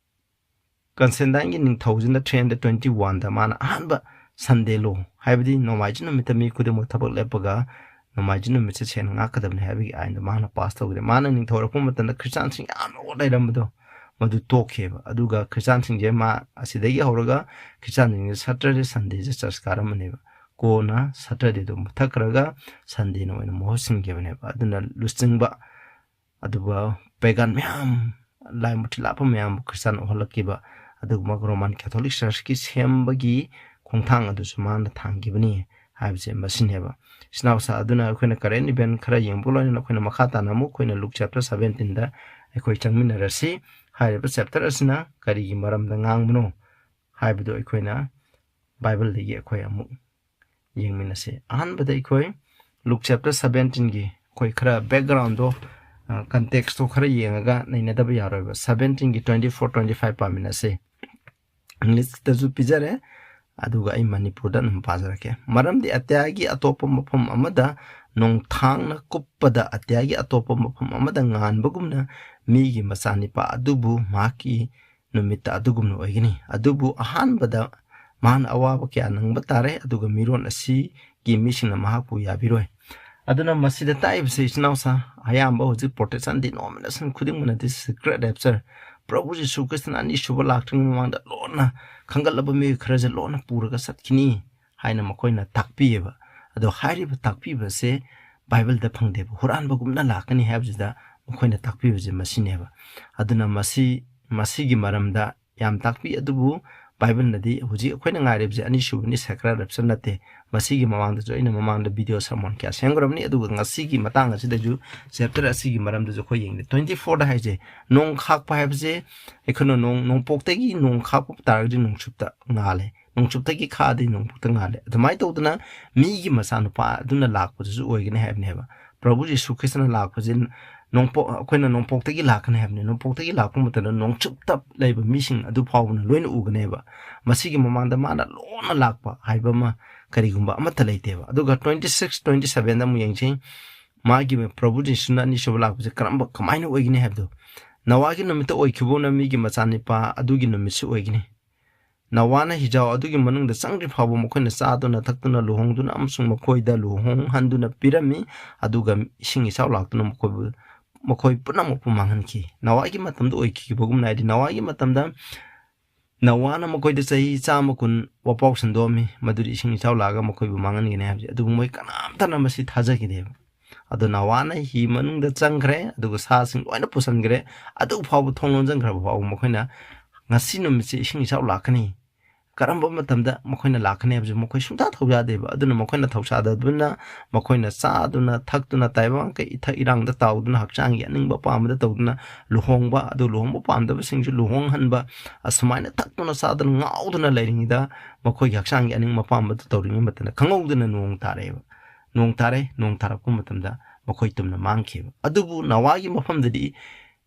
ꯀꯟꯁꯇꯦꯟꯇꯥꯏꯟꯒꯤ ꯅꯤꯡꯊꯧꯁꯤꯅ three hundred twenty one ꯗ ꯃꯥꯅ ꯑꯍꯥꯟꯕ ꯁꯟꯗꯦ ꯂꯣ, ꯍꯥꯏꯕꯗꯤ ꯅꯣꯡꯃꯥꯏꯖꯤꯡ ꯅꯨꯃꯤꯠꯇ ꯃꯤ ꯈꯨꯗꯤꯡꯃꯛ ꯊꯕꯛ ꯂꯦꯞꯄꯒ ꯅꯣꯡꯃꯥꯏꯖꯤꯡ ꯅꯨꯃꯤꯠꯁꯦ ꯁꯦꯟ ꯉꯥꯛꯀꯗꯕꯅꯤ ꯍꯥꯏꯕꯒꯤ ꯑꯥꯏꯟꯗꯣ ꯃꯥꯅ ꯄꯥꯁ ꯇꯧꯈꯤꯕꯅꯤ꯫ ꯃꯥꯅ ꯅꯤꯡꯊꯧ ꯑꯣꯏꯔꯛꯄ ꯃꯇꯝꯗ ꯈ꯭ꯔꯤꯁꯇꯥꯟꯁꯤꯡ ꯌꯥꯝꯅ ꯑꯣꯠ ꯂꯩꯔꯝꯕꯗꯣ ꯃꯗꯨ ꯇꯣꯛꯈꯤꯑꯕ꯫ ꯑꯗꯨꯒ ꯈ꯭ꯔꯤꯁꯇꯥꯟꯁꯤꯡꯁꯦ ꯃꯥ ꯑꯁꯤꯗꯒꯤ ꯍꯧꯔꯒ ꯈ꯭ꯔꯤꯁꯇꯥꯟꯁꯤꯡꯁꯦ ꯁꯇꯔꯗꯦ ꯁꯟꯗꯦꯁꯦ ꯆꯔꯆ ꯀꯥꯔꯝꯕꯅꯦꯕ꯫ ꯀꯣꯟꯅ ꯁꯇꯔꯗꯦꯗꯣ ꯃꯨꯊꯠꯈ꯭ꯔꯒ ꯁꯟꯗꯦꯅ ꯑꯣꯏꯅ ꯃꯍꯨꯠ ꯁꯤꯟꯈꯤꯕꯅꯦꯕ꯫ ꯑꯗꯨꯅ ꯂꯨꯆꯤꯡꯕ, ꯑꯗꯨꯒ ꯄꯦꯒꯥꯟ ꯃꯌꯥꯝ, ꯂꯥꯏ ꯃꯨꯊꯤ ꯂꯥꯞꯄ ꯃꯌꯥꯝꯕꯨ ꯈ꯭ꯔꯤꯁꯇꯥꯟ ꯑꯣꯜꯍꯜꯂꯛꯈꯤꯕ ꯑꯗꯨꯒꯨꯝꯕ ꯔꯣꯃꯥꯟ ꯀꯦꯊꯣꯂꯤꯛ ꯆꯔꯆꯀꯤ ꯁꯦꯝꯕꯒꯤ ꯈꯣꯡꯊꯥꯡ ꯑꯗꯨꯁꯨ ꯃꯥꯅ ꯊꯥꯡꯈꯤꯕꯅꯤ ꯍꯥꯏꯕꯁꯦ ꯃꯁꯤꯅꯦꯕ꯫ ꯏꯆꯤꯟ ꯏꯅꯥꯎꯁꯥ ꯑꯗꯨꯅ ꯑꯩꯈꯣꯏꯅ current event ꯈꯔ ꯌꯦꯡꯕ ꯂꯣꯏꯅꯅ ꯑꯩꯈꯣꯏꯅ ꯃꯈꯥ ꯇꯥꯅ ꯑꯃꯨꯛ ꯑꯩꯈꯣꯏꯅ ꯂꯨꯛ chapter seventeen ꯗ ꯑꯩꯈꯣꯏ ꯆꯪꯃꯤꯟꯅꯔꯁꯤ꯫ ꯍꯥꯏꯔꯤꯕ chapter ꯑꯁꯤꯅ ꯀꯔꯤꯒꯤ ꯃꯔꯝꯗ ꯉꯥꯡꯕꯅꯣ ꯍꯥꯏꯕꯗꯨ ꯑꯩꯈꯣꯏꯅ ꯕꯥꯏꯕꯜꯗꯒꯤ ꯑꯩꯈꯣꯏ ꯑꯃꯨꯛ ꯌꯦꯡꯃꯤꯟꯅꯁꯤ꯫ ꯑꯍꯥꯟꯕꯗ ꯑꯩꯈꯣꯏ ꯂꯨꯛ chapter seventeen ꯒꯤ ꯑꯩꯈꯣꯏ ꯈꯔ background ꯗꯣ, ꯑ, context ꯇꯣ ꯈꯔ ꯌꯦꯡꯉꯒ ꯅꯩꯅꯗꯕ ꯌꯥꯔꯣꯏꯕ꯫ Seventeen ꯒꯤ twenty four, twenty five ꯄꯥꯃꯤꯟꯅꯁꯤ꯫ English ꯇꯁꯨ ꯄꯤꯖꯔꯦ, ꯑꯗꯨꯒ ꯑꯩ ꯃꯅꯤꯄꯨꯔꯗ ꯑꯗꯨꯝ ꯄꯥꯖꯔꯛꯀꯦ꯫ ꯃꯔꯝꯗꯤ ꯑꯇꯤꯌꯥꯒꯤ ꯑꯇꯣꯞꯄ ꯃꯐꯝ ꯑꯃꯗ ꯅꯣꯡꯊꯥꯡꯅ ꯀꯨꯞꯄꯗ ꯑꯇꯤꯌꯥꯒꯤ ꯑꯇꯣꯞꯄ ꯃꯐꯝ ꯑꯃꯗ ꯉꯥꯟꯕꯒꯨꯝꯅ ꯃꯤꯒꯤ ꯃꯆꯥꯅꯤꯄꯥ ꯑꯗꯨꯕꯨ ꯃꯍꯥꯛꯀꯤ ꯅꯨꯃꯤꯠꯇ ꯑꯗꯨꯒꯨꯝꯅ ꯑꯣꯏꯒꯅꯤ꯫ ꯑꯗꯨꯕꯨ ꯑꯍꯥꯟꯕꯗ ꯃꯍꯥꯛꯅ ꯑꯋꯥꯕ ꯀꯌꯥ ꯅꯪꯕ ꯇꯥꯔꯦ, ꯑꯗꯨꯒ ꯃꯤꯔꯣꯟ ꯑꯁꯤꯒꯤ ꯃꯤꯁꯤꯡꯅ ꯃꯍꯥꯛꯄꯨ ꯌꯥꯕꯤꯔꯣꯏ꯫ ꯑꯗꯨꯅ ꯃꯁꯤꯗ ꯇꯥꯛꯏꯕꯁꯦ, ꯏꯆꯤꯟ ꯏꯅꯥꯎꯁꯥ, ꯑꯌꯥꯝꯕ ꯍꯧꯖꯤꯛ Protestant denomination ꯈꯨꯗꯤꯡꯃꯛꯅꯗꯤ secret rapture, ꯄ꯭ꯔꯚꯨ ꯖꯤꯁꯨ ꯈ꯭ꯔꯤꯁꯇꯅ ꯑꯅꯤꯁꯨꯕ ꯂꯥꯛꯇ꯭ꯔꯤꯉꯩ ꯃꯃꯥꯡꯗ ꯂꯣꯟꯅ ꯈꯟꯒꯠꯂꯕ ꯃꯤꯑꯣꯏ ꯈꯔꯁꯦ ꯂꯣꯟꯅ ꯄꯨꯔꯒ ꯆꯠꯈꯤꯅꯤ ꯍꯥꯏꯅ ꯃꯈꯣꯏꯅ ꯇꯥꯛꯄꯤꯌꯦꯕ꯫ ꯑꯗꯣ ꯍꯥꯏꯔꯤꯕ ꯇꯥꯛꯄꯤꯕꯁꯦ ꯕꯥꯏꯕꯜꯗ ꯐꯪꯗꯦꯕ꯫ ꯍꯨꯔꯥꯟꯕꯒꯨꯝꯅ ꯂꯥꯛꯀꯅꯤ ꯍꯥꯏꯕꯁꯤꯗ ꯃꯈꯣꯏꯅ ꯇꯥꯛꯄꯤꯕꯁꯦ ꯃꯁꯤꯅꯦꯕ꯫ ꯑꯗꯨꯅ ꯃꯁꯤ, ꯃꯁꯤꯒꯤ ꯃꯔꯝꯗ ꯌꯥꯝ ꯇꯥꯛꯄꯤ, ꯑꯗꯨꯕꯨ ꯕꯥꯏꯕꯜꯅꯗꯤ ꯍꯧꯖꯤꯛ ꯑꯩꯈꯣꯏꯅ ꯉꯥꯏꯔꯤꯕꯁꯦ ꯑꯅꯤꯁꯨꯕꯅꯤ, ꯁꯦꯀ꯭ꯔꯦꯠ ꯔꯦꯞꯆꯔ ꯅꯠꯇꯦ꯫ ꯃꯁꯤꯒꯤ ꯃꯃꯥꯡꯗꯁꯨ ꯑꯩꯅ ꯃꯃꯥꯡꯗ ꯚꯤꯗꯤꯑꯣ ꯁꯔꯃꯣꯟ ꯀꯌꯥ ꯁꯦꯝꯈ꯭ꯔꯕꯅꯤ, ꯑꯗꯨꯒ ꯉꯁꯤꯒꯤ ꯃꯇꯥꯡ ꯑꯁꯤꯗꯁꯨ ꯆꯦꯞꯇꯔ ꯑꯁꯤꯒꯤ ꯃꯔꯝꯗꯁꯨ ꯑꯩꯈꯣꯏ ꯌꯦꯡꯗꯦ꯫ ꯇ꯭ꯋꯦꯟꯇꯤ ꯐꯣꯔꯗ ꯍꯥꯏꯁꯦ, ꯅꯣꯡ ꯈꯥꯛꯄ ꯍꯥꯏꯕꯁꯦ ꯑꯩꯈꯣꯏꯅ ꯅꯣꯡ ꯅꯣꯡꯄꯣꯛꯇꯒꯤ ꯅꯣꯡ ꯈꯥꯛꯄ ꯇꯥꯔꯒꯗꯤ ꯅꯣꯡꯆꯨꯞꯇ ꯉꯥꯜꯂꯦ, ꯅꯣꯡꯆꯨꯞꯇꯒꯤ ꯈꯥꯛꯑꯗꯤ ꯅꯣꯡꯄꯣꯛꯇ ꯉꯥꯜꯂꯦ꯫ ꯑꯗꯨꯃꯥꯏꯅ ꯇꯧꯗꯅ ꯃꯤꯒꯤ ꯃꯆꯥꯅꯨꯄꯥ ꯑꯗꯨꯅ ꯂꯥꯛꯄꯗꯨꯁꯨ ꯑꯣꯏꯒꯅꯤ ꯍꯥꯏꯕꯅꯦꯕ꯫ ꯄ꯭ꯔꯚꯨ ꯌꯤꯁꯨ ꯈ꯭ꯔꯤꯁꯇꯅ ꯂꯥꯛꯄꯁꯦ ꯅꯣꯡꯄꯣꯛ ꯑꯩꯈꯣꯏꯅ ꯅꯣꯡꯄꯣꯛꯇꯒꯤ ꯂꯥꯛꯀꯅꯤ ꯍꯥꯏꯕꯅꯤ꯫ ꯅꯣꯡꯄꯣꯛꯇꯒꯤ ꯂꯥꯛꯄ ꯃꯇꯝꯗ ꯅꯣꯡꯆꯨꯞꯇ ꯂꯩꯕ ꯃꯤꯁꯤꯡ ꯑꯗꯨ ꯐꯥꯎꯕꯅ ꯂꯣꯏꯅ ꯎꯒꯅꯦꯕ꯫ ꯃꯁꯤꯒꯤ ꯃꯃꯥꯡꯗ ꯃꯥꯅ ꯂꯣꯟꯅ ꯂꯥꯛꯄ ꯍꯥꯏꯕ ꯑꯃ ꯀꯔꯤꯒꯨꯝꯕ ꯑꯃꯠꯇ ꯂꯩꯇꯦꯕ꯫ ꯑꯗꯨꯒ ꯇ꯭ꯋꯦꯟꯇꯤ ꯁꯤꯛꯁ, ꯇ꯭ꯋꯦꯟꯇꯤ ꯁꯚꯦꯟꯗ ꯑꯃꯨꯛ ꯌꯦꯡꯁꯤ꯫ ꯃꯥꯒꯤ ꯄ꯭ꯔꯚꯨ ꯖꯤꯁꯨꯅ ꯑꯅꯤꯁꯨꯕ ꯂꯥꯛꯄꯁꯦ ꯀꯔꯝꯕ, ꯀꯃꯥꯏꯅ ꯑꯣꯏꯒꯅꯤ ꯍꯥꯏꯕꯗꯣ, ꯅꯋꯥꯒꯤ ꯅꯨꯃꯤꯠꯇ ꯑꯣꯏꯈꯤꯕꯅ ꯃꯤꯒꯤ ꯃꯆꯥꯅꯤꯄꯥ ꯑꯗꯨꯒꯤ ꯅꯨꯃꯤꯠꯁꯨ ꯑꯣꯏꯒꯅꯤ꯫ ꯅꯋꯥꯅ ꯍꯤꯖꯥꯎ ꯑꯗꯨꯒꯤ ꯃꯅꯨꯡꯗ ꯆꯪꯗ꯭ꯔꯤ ꯐꯥꯎꯕ ꯃꯈꯣꯏꯅ ꯆꯥꯗꯨꯅ ꯊꯛꯇꯨꯅ ꯂꯨꯍꯣꯡꯗꯨꯅ ꯑꯃꯁꯨꯡ ꯃꯈꯣꯏꯗ ꯂꯨꯍꯣꯡꯍꯟꯗꯨꯅ ꯄꯤꯔꯝꯃꯤ, ꯑꯗꯨꯒ ꯏꯁꯤꯡ ꯏꯆꯥꯎ ꯂꯥꯛꯇꯨꯅ ꯃꯈꯣꯏꯕꯨ, ꯃꯈꯣꯏ ꯄꯨꯝꯅꯃꯛꯄꯨ ꯃꯥꯡꯍꯟꯈꯤ꯫ ꯅꯋꯥꯒꯤ ꯃꯇꯝꯗ ꯑꯣꯏꯈꯤꯕꯒꯨꯝꯅ ꯍꯥꯏꯗꯤ ꯅꯋꯥꯒꯤ ꯃꯇꯝꯗ ꯅꯋꯥꯅ ꯃꯈꯣꯏꯗ ꯆꯍꯤ ꯆꯥꯝꯃ ꯀꯨꯟ ꯋꯥꯄꯥꯎ ꯁꯟꯗꯣꯛꯑꯝꯃꯤ, ꯃꯗꯨꯗꯤ ꯏꯁꯤꯡ ꯏꯆꯥꯎ ꯂꯥꯛꯑꯒ ꯃꯈꯣꯏꯕꯨ ꯃꯥꯡꯍꯟꯒꯅꯤ ꯍꯥꯏꯕꯁꯦ, ꯑꯗꯨꯕꯨ ꯃꯣꯏ ꯀꯅꯥꯝꯇꯅ ꯃꯁꯤ ꯊꯥꯖꯈꯤꯗꯦꯕ꯫ ꯑꯗꯣ ꯅꯋꯥꯅ ꯍꯤ ꯃꯅꯨꯡꯗ ꯆꯪꯈ꯭ꯔꯦ, ꯑꯗꯨꯒ ꯁꯥꯁꯤꯡ ꯂꯣꯏꯅ ꯄꯨꯁꯟꯈ꯭ꯔꯦ, ꯑꯗꯨ ꯐꯥꯎꯕ ꯊꯣꯡ ꯂꯣꯟꯁꯤꯟꯈ꯭ꯔꯕ ꯐꯥꯎꯕ ꯃꯈꯣꯏꯅ ꯉꯁꯤ ꯅꯨꯃꯤꯠꯁꯦ ꯏꯁꯤꯡ ꯏꯆꯥꯎ ꯂꯥꯛꯀꯅꯤ, ꯀꯔꯝꯕ ꯃꯇꯝꯗ ꯃꯈꯣꯏꯅ ꯂꯥꯛꯀꯅꯤ ꯍꯥꯏꯕꯁꯦ ꯃꯈꯣꯏ ꯁꯨꯡꯊꯥ ꯊꯧꯁꯥꯗꯦꯕ꯫ ꯑꯗꯨꯅ ꯃꯈꯣꯏꯅ ꯊꯧꯁꯥꯗꯕꯅ ꯃꯈꯣꯏꯅ ꯆꯥꯗꯨꯅ ꯊꯛꯇꯨꯅ ꯇꯥꯏꯕꯪ ꯀꯩ ꯏꯊꯛ ꯏꯔꯥꯡꯗ ꯇꯥꯎꯗꯨꯅ ꯍꯛꯆꯥꯡꯒꯤ ꯑꯅꯤꯡꯕ ꯑꯄꯥꯝꯕꯗ ꯇꯧꯗꯨꯅ ꯂꯨꯍꯣꯡꯕ, ꯑꯗꯨ ꯂꯨꯍꯣꯡꯕ ꯄꯥꯝꯗꯕꯁꯤꯡꯁꯨ ꯂꯨꯍꯣꯡꯍꯟꯕ, ꯑꯁꯨꯃꯥꯏꯅ ꯊꯛꯇꯨꯅ ꯆꯥꯗꯨꯅ ꯉꯥꯎꯗꯨꯅ ꯂꯩꯔꯤꯉꯩꯗ ꯃꯈꯣꯏꯒꯤ ꯍꯛꯆꯥꯡꯒꯤ ꯑꯅꯤꯡꯕ ꯑꯄꯥꯝꯕꯗꯨ ꯇꯧꯔꯤꯉꯩ ꯃꯇꯝꯗ ꯈꯪꯍꯧꯗꯅ ꯅꯣꯡ ꯇꯥꯔꯛꯑꯦꯕ꯫ ꯅꯣꯡ ꯇꯥꯔꯦ, ꯅꯣꯡ ꯇꯥꯔꯛꯄ ꯃꯇꯝꯗ ꯃꯈꯣꯏ ꯇꯨꯝꯅ ꯃꯥꯡꯈꯤꯕ꯫ ꯑꯗꯨꯕꯨ ꯅꯋꯥꯒꯤ ꯃꯐꯝꯗꯗꯤ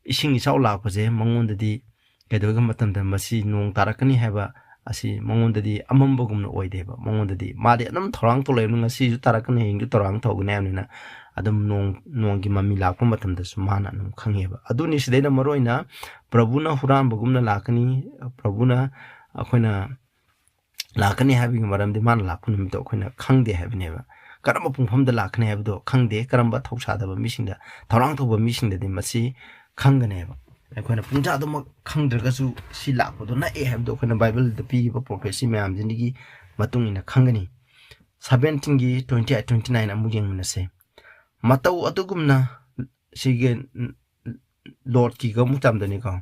ꯏꯁꯤꯡ ꯏꯆꯥꯎ ꯂꯥꯛꯄꯁꯦ ꯃꯉꯣꯟꯗꯗꯤ ꯀꯩꯗꯧꯒꯦ ꯃꯇꯝꯗ ꯃꯁꯤ ꯅꯣꯡ ꯇꯥꯔꯛꯀꯅꯤ ꯍꯥꯏꯕ ꯑꯁꯤ ꯃꯉꯣꯟꯗꯗꯤ ꯑꯃꯝꯕꯒꯨꯝꯅ ꯑꯣꯏꯗꯦꯕ꯫ ꯃꯉꯣꯟꯗꯗꯤ ꯃꯥꯗꯤ ꯑꯗꯨꯝ ꯊꯧꯔꯥꯡ ꯇꯧ ꯂꯩꯕꯅꯤ, ꯉꯁꯤꯁꯨ ꯇꯥꯔꯛꯀꯅꯤ, ꯍꯌꯦꯡꯁꯨ ꯊꯧꯔꯥꯡ ꯇꯧꯒꯅꯤ ꯍꯥꯏꯕꯅꯤꯅ ꯑꯗꯨꯝ ꯅꯣꯡ, ꯅꯣꯡꯒꯤ ꯃꯃꯤ ꯂꯥꯛꯄ ꯃꯇꯝꯗꯁꯨ ꯃꯥꯅ ꯑꯗꯨꯝ ꯈꯪꯉꯦꯕ꯫ ꯑꯗꯨꯅꯤ ꯁꯤꯗꯩꯅ ꯃꯔꯨ ꯑꯣꯏꯅ ꯄ꯭ꯔꯚꯨꯅ ꯍꯨꯔꯥꯟꯕꯒꯨꯝꯅ ꯂꯥꯛꯀꯅꯤ, ꯄ꯭ꯔꯚꯨꯅ ꯑꯩꯈꯣꯏꯅ ꯂꯥꯛꯀꯅꯤ ꯍꯥꯏꯕꯒꯤ ꯃꯔꯝꯗꯤ ꯃꯥꯅ ꯂꯥꯛꯄ ꯅꯨꯃꯤꯠꯇꯣ ꯑꯩꯈꯣꯏꯅ ꯈꯪꯗꯦ ꯍꯥꯏꯕꯅꯦꯕ꯫ ꯀꯔꯝꯕ ꯄꯨꯡꯐꯝꯗ ꯂꯥꯛꯀꯅꯤ ꯍꯥꯏꯕꯗꯣ ꯈꯪꯗꯦ꯫ ꯀꯔꯝꯕ ꯊꯧꯁꯥꯗꯕ ꯃꯤꯁꯤꯡꯗ, ꯊꯧꯔꯥꯡ ꯇꯧꯕ ꯃꯤꯁꯤꯡꯗꯗꯤ ꯃꯁꯤ ꯈꯪꯒꯅꯦꯕ꯫ ꯑꯩꯈꯣꯏꯅ ꯄꯨꯡꯖꯥꯗꯨꯃꯛ ꯈꯪꯗ꯭ꯔꯒꯁꯨ ꯁꯤ ꯂꯥꯛꯄꯗꯣ ꯅꯛꯑꯦ ꯍꯥꯏꯕꯗꯣ ꯑꯩꯈꯣꯏꯅ ꯕꯥꯏꯕꯜꯗ ꯄꯤꯔꯤꯕ ꯄ꯭ꯔꯣꯐꯦꯁꯤ ꯃꯌꯥꯝꯁꯤꯒꯤ ꯃꯇꯨꯡ ꯏꯟꯅ ꯈꯪꯒꯅꯤ꯫ ꯁꯚꯦꯟꯇꯤꯟꯒꯤ ꯇ꯭ꯋꯦꯟꯇꯤ ꯑꯩꯠ, ꯇ꯭ꯋꯦꯟꯇꯤ ꯅꯥꯏꯟ ꯑꯃꯨꯛ ꯌꯦꯡꯃꯤꯟꯅꯁꯦ꯫ ꯃꯇꯧ ꯑꯗꯨꯒꯨꯝꯅ ꯁꯤꯒꯤ ꯂꯣꯠꯀꯤꯒ ꯑꯃꯨꯛ ꯇꯝꯗꯣꯏꯅꯤꯀꯣ꯫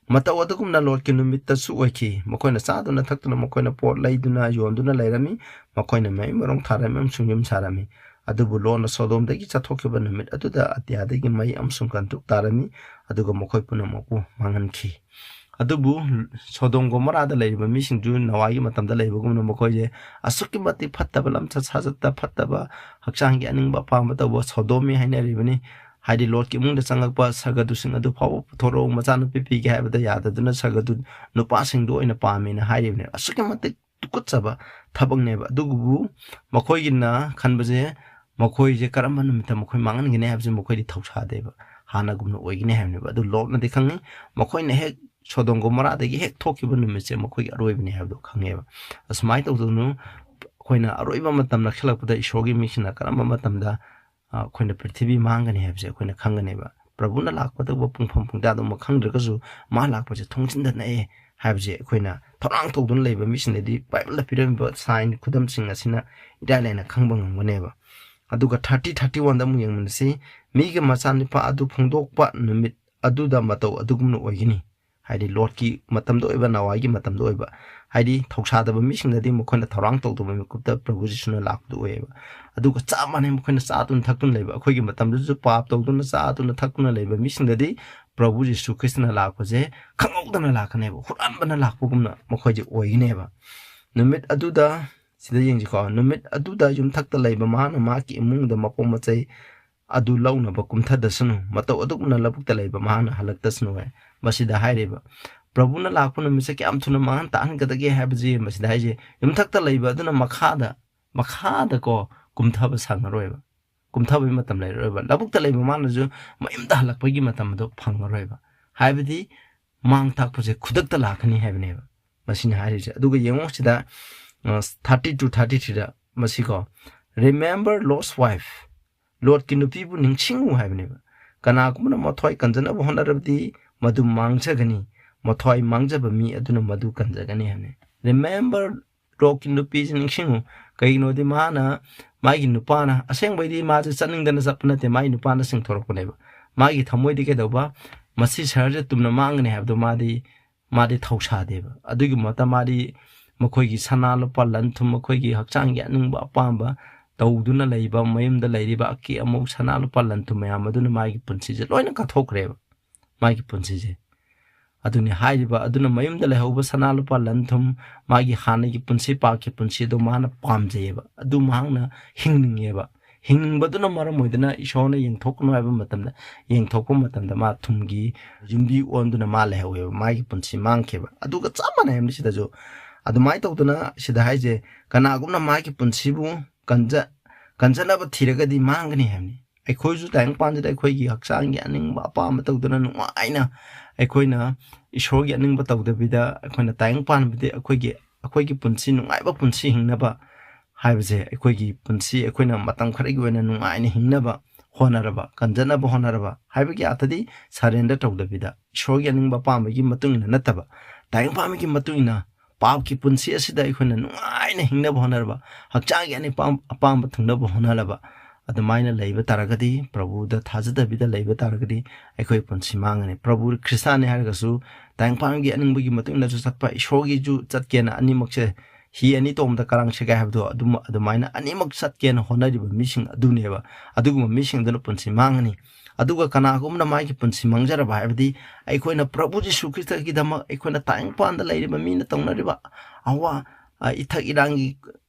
ꯃꯇꯧ ꯑꯗꯨꯒꯨꯝꯅ ꯂꯣꯠꯀꯤ ꯅꯨꯃꯤꯠꯇꯁꯨ ꯑꯣꯏꯈꯤ꯫ ꯃꯈꯣꯏꯅ ꯆꯥꯗꯨꯅ ꯊꯛꯇꯨꯅ ꯃꯈꯣꯏꯅ ꯄꯣꯠ ꯂꯩꯗꯨꯅ ꯌꯣꯟꯗꯨꯅ ꯂꯩꯔꯝꯃꯤ꯫ ꯃꯈꯣꯏꯅ ꯃꯍꯩ ꯃꯔꯣꯡ ꯊꯥꯔꯝꯃꯤ ꯑꯃꯁꯨꯡ ꯌꯨꯝ ꯁꯥꯔꯝꯃꯤ꯫ ꯑꯗꯨꯕꯨ ꯂꯣꯠꯅ ꯁꯣꯗꯣꯝꯗꯒꯤ ꯆꯠꯊꯣꯛꯈꯤꯕ ꯅꯨꯃꯤꯠ ꯑꯗꯨꯗ ꯑꯇꯤꯌꯥꯗꯒꯤ ꯃꯩ ꯑꯃꯁꯨꯡ ꯀꯟꯗꯨꯛ ꯇꯥꯔꯝꯃꯤ, ꯑꯗꯨꯒ ꯃꯈꯣꯏ ꯄꯨꯝꯅꯃꯛꯄꯨ ꯃꯥꯡꯍꯟꯈꯤ꯫ ꯑꯗꯨꯕꯨ ꯁꯣꯗꯣꯝ ꯒꯣꯃꯣꯔꯥꯗ ꯂꯩꯔꯤꯕ ꯃꯤꯁꯤꯡꯁꯨ ꯅꯣꯋꯥꯒꯤ ꯃꯇꯝꯗ ꯂꯩꯕꯒꯨꯝꯅ ꯃꯈꯣꯏꯁꯦ ꯑꯁꯨꯛꯀꯤ ꯃꯇꯤꯛ ꯐꯠꯇꯕ, ꯂꯝꯆꯠ ꯁꯥꯖꯠꯇ ꯐꯠꯇꯕ, ꯍꯛꯆꯥꯡꯒꯤ ꯑꯅꯤꯡꯕ ꯑꯄꯥꯝꯕ ꯇꯧꯕ ꯁꯣꯗꯣꯝꯃꯤ ꯍꯥꯏꯅꯔꯤꯕꯅꯤ꯫ ꯍꯥꯏꯗꯤ ꯂꯣꯠꯀꯤ ꯏꯃꯨꯡꯗ ꯆꯪꯂꯛꯄ ꯁꯒꯗꯨꯁꯤꯡ ꯑꯗꯨ ꯐꯥꯎꯕ ꯄꯨꯊꯣꯔꯛꯎ, ꯃꯆꯥꯅꯨꯄꯤ ꯄꯤꯒꯦ ꯍꯥꯏꯕꯗ ꯌꯥꯗꯗꯨꯅ ꯁꯒꯗꯨ ꯅꯨꯄꯥꯁꯤꯡꯗꯨ ꯑꯣꯏꯅ ꯄꯥꯝꯃꯦꯅ ꯍꯥꯏꯔꯤꯕꯅꯤ꯫ ꯑꯁꯨꯛꯀꯤ ꯃꯇꯤꯛ ꯇꯨꯀꯠꯆꯕ ꯊꯕꯛꯅꯦꯕ꯫ ꯑꯗꯨꯕꯨ ꯃꯈꯣꯏꯒꯤꯅ ꯈꯟꯕꯁꯦ, ꯃꯈꯣꯏꯁꯦ ꯀꯔꯝꯕ ꯅꯨꯃꯤꯠꯇ ꯃꯈꯣꯏ ꯃꯥꯡꯍꯟꯒꯅꯤ ꯍꯥꯏꯕꯁꯦ ꯃꯈꯣꯏꯗꯤ ꯊꯧꯁꯥꯗꯦꯕ, ꯍꯥꯟꯅꯒꯨꯝꯅ ꯑꯣꯏꯒꯅꯤ ꯍꯥꯏꯕꯅꯦꯕ꯫ ꯑꯗꯨ ꯂꯣꯠꯅꯗꯤ ꯈꯪꯉꯤ, ꯃꯈꯣꯏꯅ ꯍꯦꯛ ꯁꯣꯗꯣꯝ ꯒꯣꯃꯣꯔꯥꯗꯒꯤ ꯍꯦꯛ ꯊꯣꯛꯈꯤꯕ ꯅꯨꯃꯤꯠꯁꯦ ꯃꯈꯣꯏꯒꯤ ꯑꯔꯣꯏꯕꯅꯤ ꯍꯥꯏꯕꯗꯣ ꯈꯪꯉꯦꯕ꯫ ꯑꯁꯨꯃꯥꯏꯅ ꯇꯧꯗꯅ ꯑꯩꯈꯣꯏꯅ ꯑꯔꯣꯏꯕ ꯃꯇꯝ ꯅꯛꯁꯤꯜꯂꯛꯄꯗ ꯏꯁꯣꯔꯒꯤ ꯃꯤꯁꯤꯡꯅ ꯀꯔꯝꯕ ꯃꯇꯝꯗ, ꯑ, ꯑꯩꯈꯣꯏꯅ ꯄ꯭ꯔꯤꯊꯤꯕꯤ ꯃꯥꯡꯒꯅꯤ ꯍꯥꯏꯕꯁꯦ ꯑꯩꯈꯣꯏꯅ ꯈꯪꯒꯅꯦꯕ꯫ ꯄ꯭ꯔꯚꯨꯅ ꯂꯥꯛꯄꯗꯧꯕ ꯄꯨꯡꯐꯝ ꯄꯨꯡꯖꯥꯗꯨꯃ ꯈꯪꯗ꯭ꯔꯒꯁꯨ, ꯃꯥ ꯂꯥꯛꯄꯁꯦ ꯊꯣꯡꯖꯤꯟꯗ ꯅꯛꯑꯦ ꯍꯥꯏꯕꯁꯦ ꯑꯩꯈꯣꯏꯅ ꯊꯧꯔꯥꯡ ꯇꯧꯗꯨꯅ ꯂꯩꯕ ꯃꯤꯁꯤꯡꯗꯗꯤ ꯕꯥꯏꯕꯜꯗ ꯄꯤꯔꯝꯃꯤꯕ ꯁꯥꯏꯟ ꯈꯨꯗꯝꯁꯤꯡ ꯑꯁꯤꯅ ꯏꯔꯥꯏ ꯂꯥꯏꯅ ꯈꯪꯕ ꯉꯝꯒꯅꯦꯕ꯫ ꯑꯗꯨꯒ ꯊꯥꯔꯇꯤ ꯊꯥꯔꯇꯤ ꯋꯥꯟꯗ ꯑꯃꯨꯛ ꯌꯦꯡꯃꯤꯟꯅꯁꯤ꯫ "ꯃꯤꯒꯤ ꯃꯆꯥꯅꯨꯄꯥ ꯑꯗꯨ ꯐꯣꯡꯗꯣꯛꯄ ꯅꯨꯃꯤꯠ ꯑꯗꯨꯗ ꯃꯇꯧ ꯑꯗꯨꯒꯨꯝꯅ ꯑꯣꯏꯒꯅꯤ"꯫ ꯍꯥꯏꯗꯤ ꯂꯣꯠꯀꯤ ꯃꯇꯝꯗ ꯑꯣꯏꯕ, ꯅꯣꯋꯥꯒꯤ ꯃꯇꯝꯗ ꯑꯣꯏꯕ꯫ ꯍꯥꯏꯗꯤ ꯊꯧꯁꯥꯗꯕ ꯃꯤꯁꯤꯡꯗꯗꯤ ꯃꯈꯣꯏꯅ ꯊꯧꯔꯥꯡ ꯇꯧꯗꯕ ꯃꯤꯀꯨꯞꯇ ꯄ꯭ꯔꯚꯨ ꯖꯤꯁꯨꯅ ꯂꯥꯛꯄꯗꯨ ꯑꯣꯏꯌꯦꯕ꯫ ꯑꯗꯨꯒ ꯆꯞ ꯃꯥꯟꯅꯩ, ꯃꯈꯣꯏꯅ ꯆꯥꯗꯨꯅ ꯊꯛꯇꯨꯅ ꯂꯩꯕ, ꯑꯩꯈꯣꯏꯒꯤ ꯃꯇꯝꯗꯁꯨ ꯄꯥꯞ ꯇꯧꯗꯨꯅ ꯆꯥꯗꯨꯅ ꯊꯛꯇꯨꯅ ꯂꯩꯕ ꯃꯤꯁꯤꯡꯗꯗꯤ ꯄ꯭ꯔꯚꯨ ꯖꯤꯁꯨ ꯈ꯭ꯔꯤꯁꯇꯅ ꯂꯥꯛꯄꯁꯦ ꯈꯪꯍꯧꯗꯅ ꯂꯥꯛꯀꯅꯦꯕ, ꯍꯨꯔꯥꯟꯕꯅ ꯂꯥꯛꯄꯒꯨꯝꯅ ꯃꯈꯣꯏꯁꯦ ꯑꯣꯏꯒꯅꯦꯕ꯫ ꯅꯨꯃꯤꯠ ꯑꯗꯨꯗ, ꯁꯤꯗ ꯌꯦꯡꯁꯤꯀꯣ, "ꯅꯨꯃꯤꯠ ꯑꯗꯨꯗ ꯌꯨꯝꯊꯛꯇ ꯂꯩꯕ ꯃꯍꯥꯛꯅ ꯃꯍꯥꯛꯀꯤ ꯏꯃꯨꯡꯗ ꯃꯄꯣꯠ ꯃꯆꯩ ꯑꯗꯨ ꯂꯧꯅꯕ ꯀꯨꯝꯊꯗꯁꯅꯨ, ꯃꯇꯧ ꯑꯗꯨꯒꯨꯝꯅ ꯂꯧꯕꯨꯛꯇ ꯂꯩꯕ ꯃꯍꯥꯛꯅ ꯍꯜꯂꯛꯇꯁꯅꯨ" ꯍꯥꯏ꯫ ꯃꯁꯤꯗ ꯍꯥꯏꯔꯤꯕ ꯄ꯭ꯔꯚꯨꯅ ꯂꯥꯛꯄ ꯅꯨꯃꯤꯠꯁꯦ ꯀꯌꯥꯝ ꯊꯨꯅ ꯃꯥꯡꯍꯟ ꯇꯥꯍꯟꯒꯗꯒꯦ ꯍꯥꯏꯕꯁꯤ ꯃꯁꯤꯗ ꯍꯥꯏꯁꯦ꯫ ꯌꯨꯝꯊꯛꯇ ꯂꯩꯕ ꯑꯗꯨꯅ ꯃꯈꯥꯗ, ꯃꯈꯥꯗꯀꯣ ꯀꯨꯝꯊꯕ ꯁꯪꯉꯔꯣꯏꯕ, ꯀꯨꯝꯊꯕꯒꯤ ꯃꯇꯝ ꯂꯩꯔꯔꯣꯏꯕ꯫ ꯂꯧꯕꯨꯛꯇ ꯂꯩꯕ ꯃꯥꯅꯁꯨ ꯃꯌꯨꯝꯗ ꯍꯜꯂꯛꯄꯒꯤ ꯃꯇꯝ ꯑꯗꯨ ꯐꯪꯉꯔꯣꯏꯕ, ꯍꯥꯏꯕꯗꯤ ꯃꯥꯡ ꯇꯥꯛꯄꯁꯦ ꯈꯨꯗꯛꯇ ꯂꯥꯛꯀꯅꯤ ꯍꯥꯏꯕꯅꯦꯕ ꯃꯁꯤꯅ ꯍꯥꯏꯔꯤꯁꯦ꯫ ꯑꯗꯨꯒ ꯌꯦꯡꯉꯣ ꯁꯤꯗ, ꯑ, ꯊꯥꯔꯇꯤ ꯇꯨ ꯊꯥꯔꯇꯤ ꯊ꯭ꯔꯤꯗ ꯃꯁꯤꯀꯣ, "Remember Lot's wife", ꯂꯣꯠꯀꯤ ꯅꯨꯄꯤꯕꯨ ꯅꯤꯡꯁꯤꯡꯉꯨ ꯍꯥꯏꯕꯅꯦꯕ꯫ "ꯀꯅꯥꯒꯨꯝꯕꯅ ꯃꯊ꯭ꯋꯥꯏ ꯀꯟꯖꯅꯕ ꯍꯣꯠꯅꯔꯕꯗꯤ ꯃꯗꯨ ꯃꯥꯡꯖꯒꯅꯤ, ꯃꯊ꯭ꯋꯥꯏ ꯃꯥꯡꯖꯕ ꯃꯤ ꯑꯗꯨꯅ ꯃꯗꯨ ꯀꯟꯖꯒꯅꯤ" ꯍꯥꯏꯕꯅꯤ꯫ Remember, ꯂꯣꯠꯀꯤ ꯅꯨꯄꯤꯁꯤ ꯅꯤꯡꯁꯤꯡꯉꯨ꯫ ꯀꯩꯒꯤꯅꯣꯗꯤ ꯃꯥꯅ, ꯃꯥꯒꯤ ꯅꯨꯄꯥꯅ, ꯑꯁꯦꯡꯕꯩꯗꯤ ꯃꯥꯁꯦ ꯆꯠꯅꯤꯡꯗꯅ ꯆꯠꯄ ꯅꯠꯇꯦ, ꯃꯥꯒꯤ ꯅꯨꯄꯥꯅ ꯆꯤꯡꯊꯣꯔꯛꯄꯅꯦꯕ꯫ ꯃꯥꯒꯤ ꯊꯃꯣꯏꯗꯤ ꯀꯩꯗꯧꯕ? ꯃꯁꯤ ꯁꯍꯔꯁꯦ ꯇꯨꯝꯅ ꯃꯥꯡꯒꯅꯤ ꯍꯥꯏꯕꯗꯣ ꯃꯥꯗꯤ ꯃꯥꯗꯤ ꯊꯧꯁꯥꯗꯦꯕ꯫ ꯑꯗꯨꯒꯤ ꯃꯍꯨꯠꯇ ꯃꯥꯗꯤ ꯃꯈꯣꯏꯒꯤ ꯁꯅꯥ ꯂꯨꯄꯥ ꯂꯟ ꯊꯨꯝ, ꯃꯈꯣꯏꯒꯤ ꯍꯛꯆꯥꯡꯒꯤ ꯑꯅꯤꯡꯕ ꯑꯄꯥꯝꯕ ꯇꯧꯗꯨꯅ ꯂꯩꯕ, ꯃꯌꯨꯝꯗ ꯂꯩꯔꯤꯕ ꯑꯀꯦ ꯑꯃꯧ ꯁꯅꯥ ꯂꯨꯄꯥ ꯂꯟ ꯊꯨꯝ ꯃꯌꯥꯝ ꯑꯗꯨꯅ ꯃꯥꯒꯤ ꯄꯨꯟꯁꯤꯁꯦ ꯂꯣꯏꯅ ꯀꯠꯊꯣꯛꯈ꯭ꯔꯦꯕ꯫ ꯃꯥꯒꯤ ꯄꯨꯟꯁꯤꯁꯦ ꯑꯗꯨꯅꯤ ꯍꯥꯏꯔꯤꯕ꯫ ꯑꯗꯨꯅ ꯃꯌꯨꯝꯗ ꯂꯩꯍꯧꯕ ꯁꯅꯥ ꯂꯨꯄꯥ ꯂꯟ ꯊꯨꯝ, ꯃꯥꯒꯤ ꯍꯥꯟꯅꯒꯤ ꯄꯨꯟꯁꯤ, ꯄꯥꯞꯀꯤ ꯄꯨꯟꯁꯤ ꯑꯗꯨ ꯃꯥꯅ ꯄꯥꯝꯖꯩꯌꯦꯕ, ꯑꯗꯨ ꯃꯍꯥꯛꯅ ꯍꯤꯡꯅꯤꯡꯉꯦꯕ꯫ ꯍꯤꯡꯅꯤꯡꯕꯗꯨꯅ ꯃꯔꯝ ꯑꯣꯏꯗꯨꯅ ꯏꯁꯣꯔꯅ ꯌꯦꯡꯊꯣꯛꯀꯅꯨ ꯍꯥꯏꯕ ꯃꯇꯝꯗ, ꯌꯦꯡꯊꯣꯛꯄ ꯃꯇꯝꯗ ꯃꯥ ꯊꯨꯝꯒꯤ ꯌꯨꯝꯕꯤ ꯑꯣꯟꯗꯨꯅ ꯃꯥ ꯂꯩꯍꯧꯋꯦꯕ, ꯃꯥꯒꯤ ꯄꯨꯟꯁꯤ ꯃꯥꯡꯈꯤꯕ꯫ ꯑꯗꯨꯒ ꯆꯞ ꯃꯥꯟꯅꯩ ꯍꯥꯏꯕꯅꯤ ꯁꯤꯗꯁꯨ꯫ ꯑꯗꯨꯃꯥꯏꯅ ꯇꯧꯗꯅ ꯁꯤꯗ ꯍꯥꯏꯁꯦ, ꯀꯅꯥꯒꯨꯝꯅ ꯃꯥꯒꯤ ꯄꯨꯟꯁꯤꯕꯨ ꯀꯟꯖ-, ꯀꯟꯖꯅꯕ ꯊꯤꯔꯒꯗꯤ ꯃꯥꯡꯒꯅꯤ ꯍꯥꯏꯕꯅꯤ꯫ ꯑꯩꯈꯣꯏꯁꯨ ꯇꯥꯏꯕꯪꯄꯥꯟꯁꯤꯗ ꯑꯩꯈꯣꯏꯒꯤ ꯍꯛꯆꯥꯡꯒꯤ ꯑꯅꯤꯡꯕ ꯑꯄꯥꯝꯕ ꯇꯧꯗꯅ ꯅꯨꯡꯉꯥꯏꯅ, ꯑꯩꯈꯣꯏꯅ ꯏꯁꯣꯔꯒꯤ ꯑꯅꯤꯡꯕ ꯇꯧꯗꯕꯤꯗ ꯑꯩꯈꯣꯏꯅ ꯇꯥꯏꯕꯪꯄꯥꯟꯕꯗꯤ ꯑꯩꯈꯣꯏꯒꯤ, ꯑꯩꯈꯣꯏꯒꯤ ꯄꯨꯟꯁꯤ, ꯅꯨꯡꯉꯥꯏꯕ ꯄꯨꯟꯁꯤ ꯍꯤꯡꯅꯕ ꯍꯥꯏꯕꯁꯦ, ꯑꯩꯈꯣꯏꯒꯤ ꯄꯨꯟꯁꯤ ꯑꯩꯈꯣꯏꯅ ꯃꯇꯝ ꯈꯔꯒꯤ ꯑꯣꯏꯅ ꯅꯨꯡꯉꯥꯏꯅ ꯍꯤꯡꯅꯕ ꯍꯣꯠꯅꯔꯕ, ꯀꯟꯖꯅꯕ ꯍꯣꯠꯅꯔꯕ ꯍꯥꯏꯕꯒꯤ ꯑꯥꯔꯊꯗꯤ surrender ꯇꯧꯗꯕꯤꯗ, ꯏꯁꯣꯔꯒꯤ ꯑꯅꯤꯡꯕ ꯑꯄꯥꯝꯕꯒꯤ ꯃꯇꯨꯡ ꯏꯟꯅ ꯅꯠꯇꯕ, ꯇꯥꯏꯕꯪꯄꯥꯟꯕꯒꯤ ꯃꯇꯨꯡ ꯏꯟꯅ ꯄꯥꯞꯀꯤ ꯄꯨꯟꯁꯤ ꯑꯁꯤꯗ ꯑꯩꯈꯣꯏꯅ ꯅꯨꯡꯉꯥꯏꯅ ꯍꯤꯡꯅꯕ ꯍꯣꯠꯅꯔꯕ, ꯍꯛꯆꯥꯡꯒꯤ ꯑꯅꯤꯡ ꯑꯄꯥꯝ-, ꯑꯄꯥꯝꯕ ꯊꯨꯡꯅꯕ ꯍꯣꯠꯅꯔꯕ, ꯑꯗꯨꯃꯥꯏꯅ ꯂꯩꯕ ꯇꯥꯔꯒꯗꯤ, ꯄ꯭ꯔꯚꯨꯗ ꯊꯥꯖꯗꯕꯤꯗ ꯂꯩꯕ ꯇꯥꯔꯒꯗꯤ, ꯑꯩꯈꯣꯏ ꯄꯨꯟꯁꯤ ꯃꯥꯡꯒꯅꯤ꯫ ꯄ꯭ꯔꯚꯨ ꯈ꯭ꯔꯤꯁꯇꯥꯅꯤ ꯍꯥꯏꯔꯒꯁꯨ, ꯇꯥꯏꯕꯪꯄꯥꯟꯒꯤ ꯑꯅꯤꯡꯕꯒꯤ ꯃꯇꯨꯡ ꯏꯟꯅꯁꯨ ꯆꯠꯄ, ꯏꯁꯣꯔꯒꯤꯁꯨ ꯆꯠꯀꯦꯅ, ꯑꯅꯤꯃꯛꯁꯦ ꯍꯤ ꯑꯅꯤ ꯇꯣꯡꯕꯗ ꯀꯔꯥꯡ ꯁꯦꯒꯥꯏ ꯍꯥꯏꯕꯗꯣ, ꯑꯗꯨꯝ, ꯑꯗꯨꯃꯥꯏꯅ ꯑꯅꯤꯃꯛ ꯆꯠꯀꯦꯅ ꯍꯣꯠꯅꯔꯤꯕ ꯃꯤꯁꯤꯡ ꯑꯗꯨꯅꯦꯕ꯫ ꯑꯗꯨꯒꯨꯝꯕ ꯃꯤꯁꯤꯡꯗꯨꯅ ꯄꯨꯟꯁꯤ ꯃꯥꯡꯉꯅꯤ꯫ ꯑꯗꯨꯒ ꯀꯅꯥꯒꯨꯝꯕꯅ ꯃꯥꯒꯤ ꯄꯨꯟꯁꯤ ꯃꯥꯡꯖꯔꯕ ꯍꯥꯏꯕꯗꯤ, ꯑꯩꯈꯣꯏꯅ ꯄ꯭ꯔꯚꯨ ꯖꯤꯁꯨ ꯈ꯭ꯔꯤꯁꯇꯒꯤꯗꯃꯛ ꯑꯩꯈꯣꯏꯅ ꯇꯥꯏꯕꯪꯄꯥꯟꯗ ꯂꯩꯔꯤꯕ ꯃꯤꯅ ꯇꯧꯅꯔꯤꯕ ꯑꯋꯥ, ꯑ, ꯏꯊꯛ ꯏꯔꯥꯡꯒꯤ,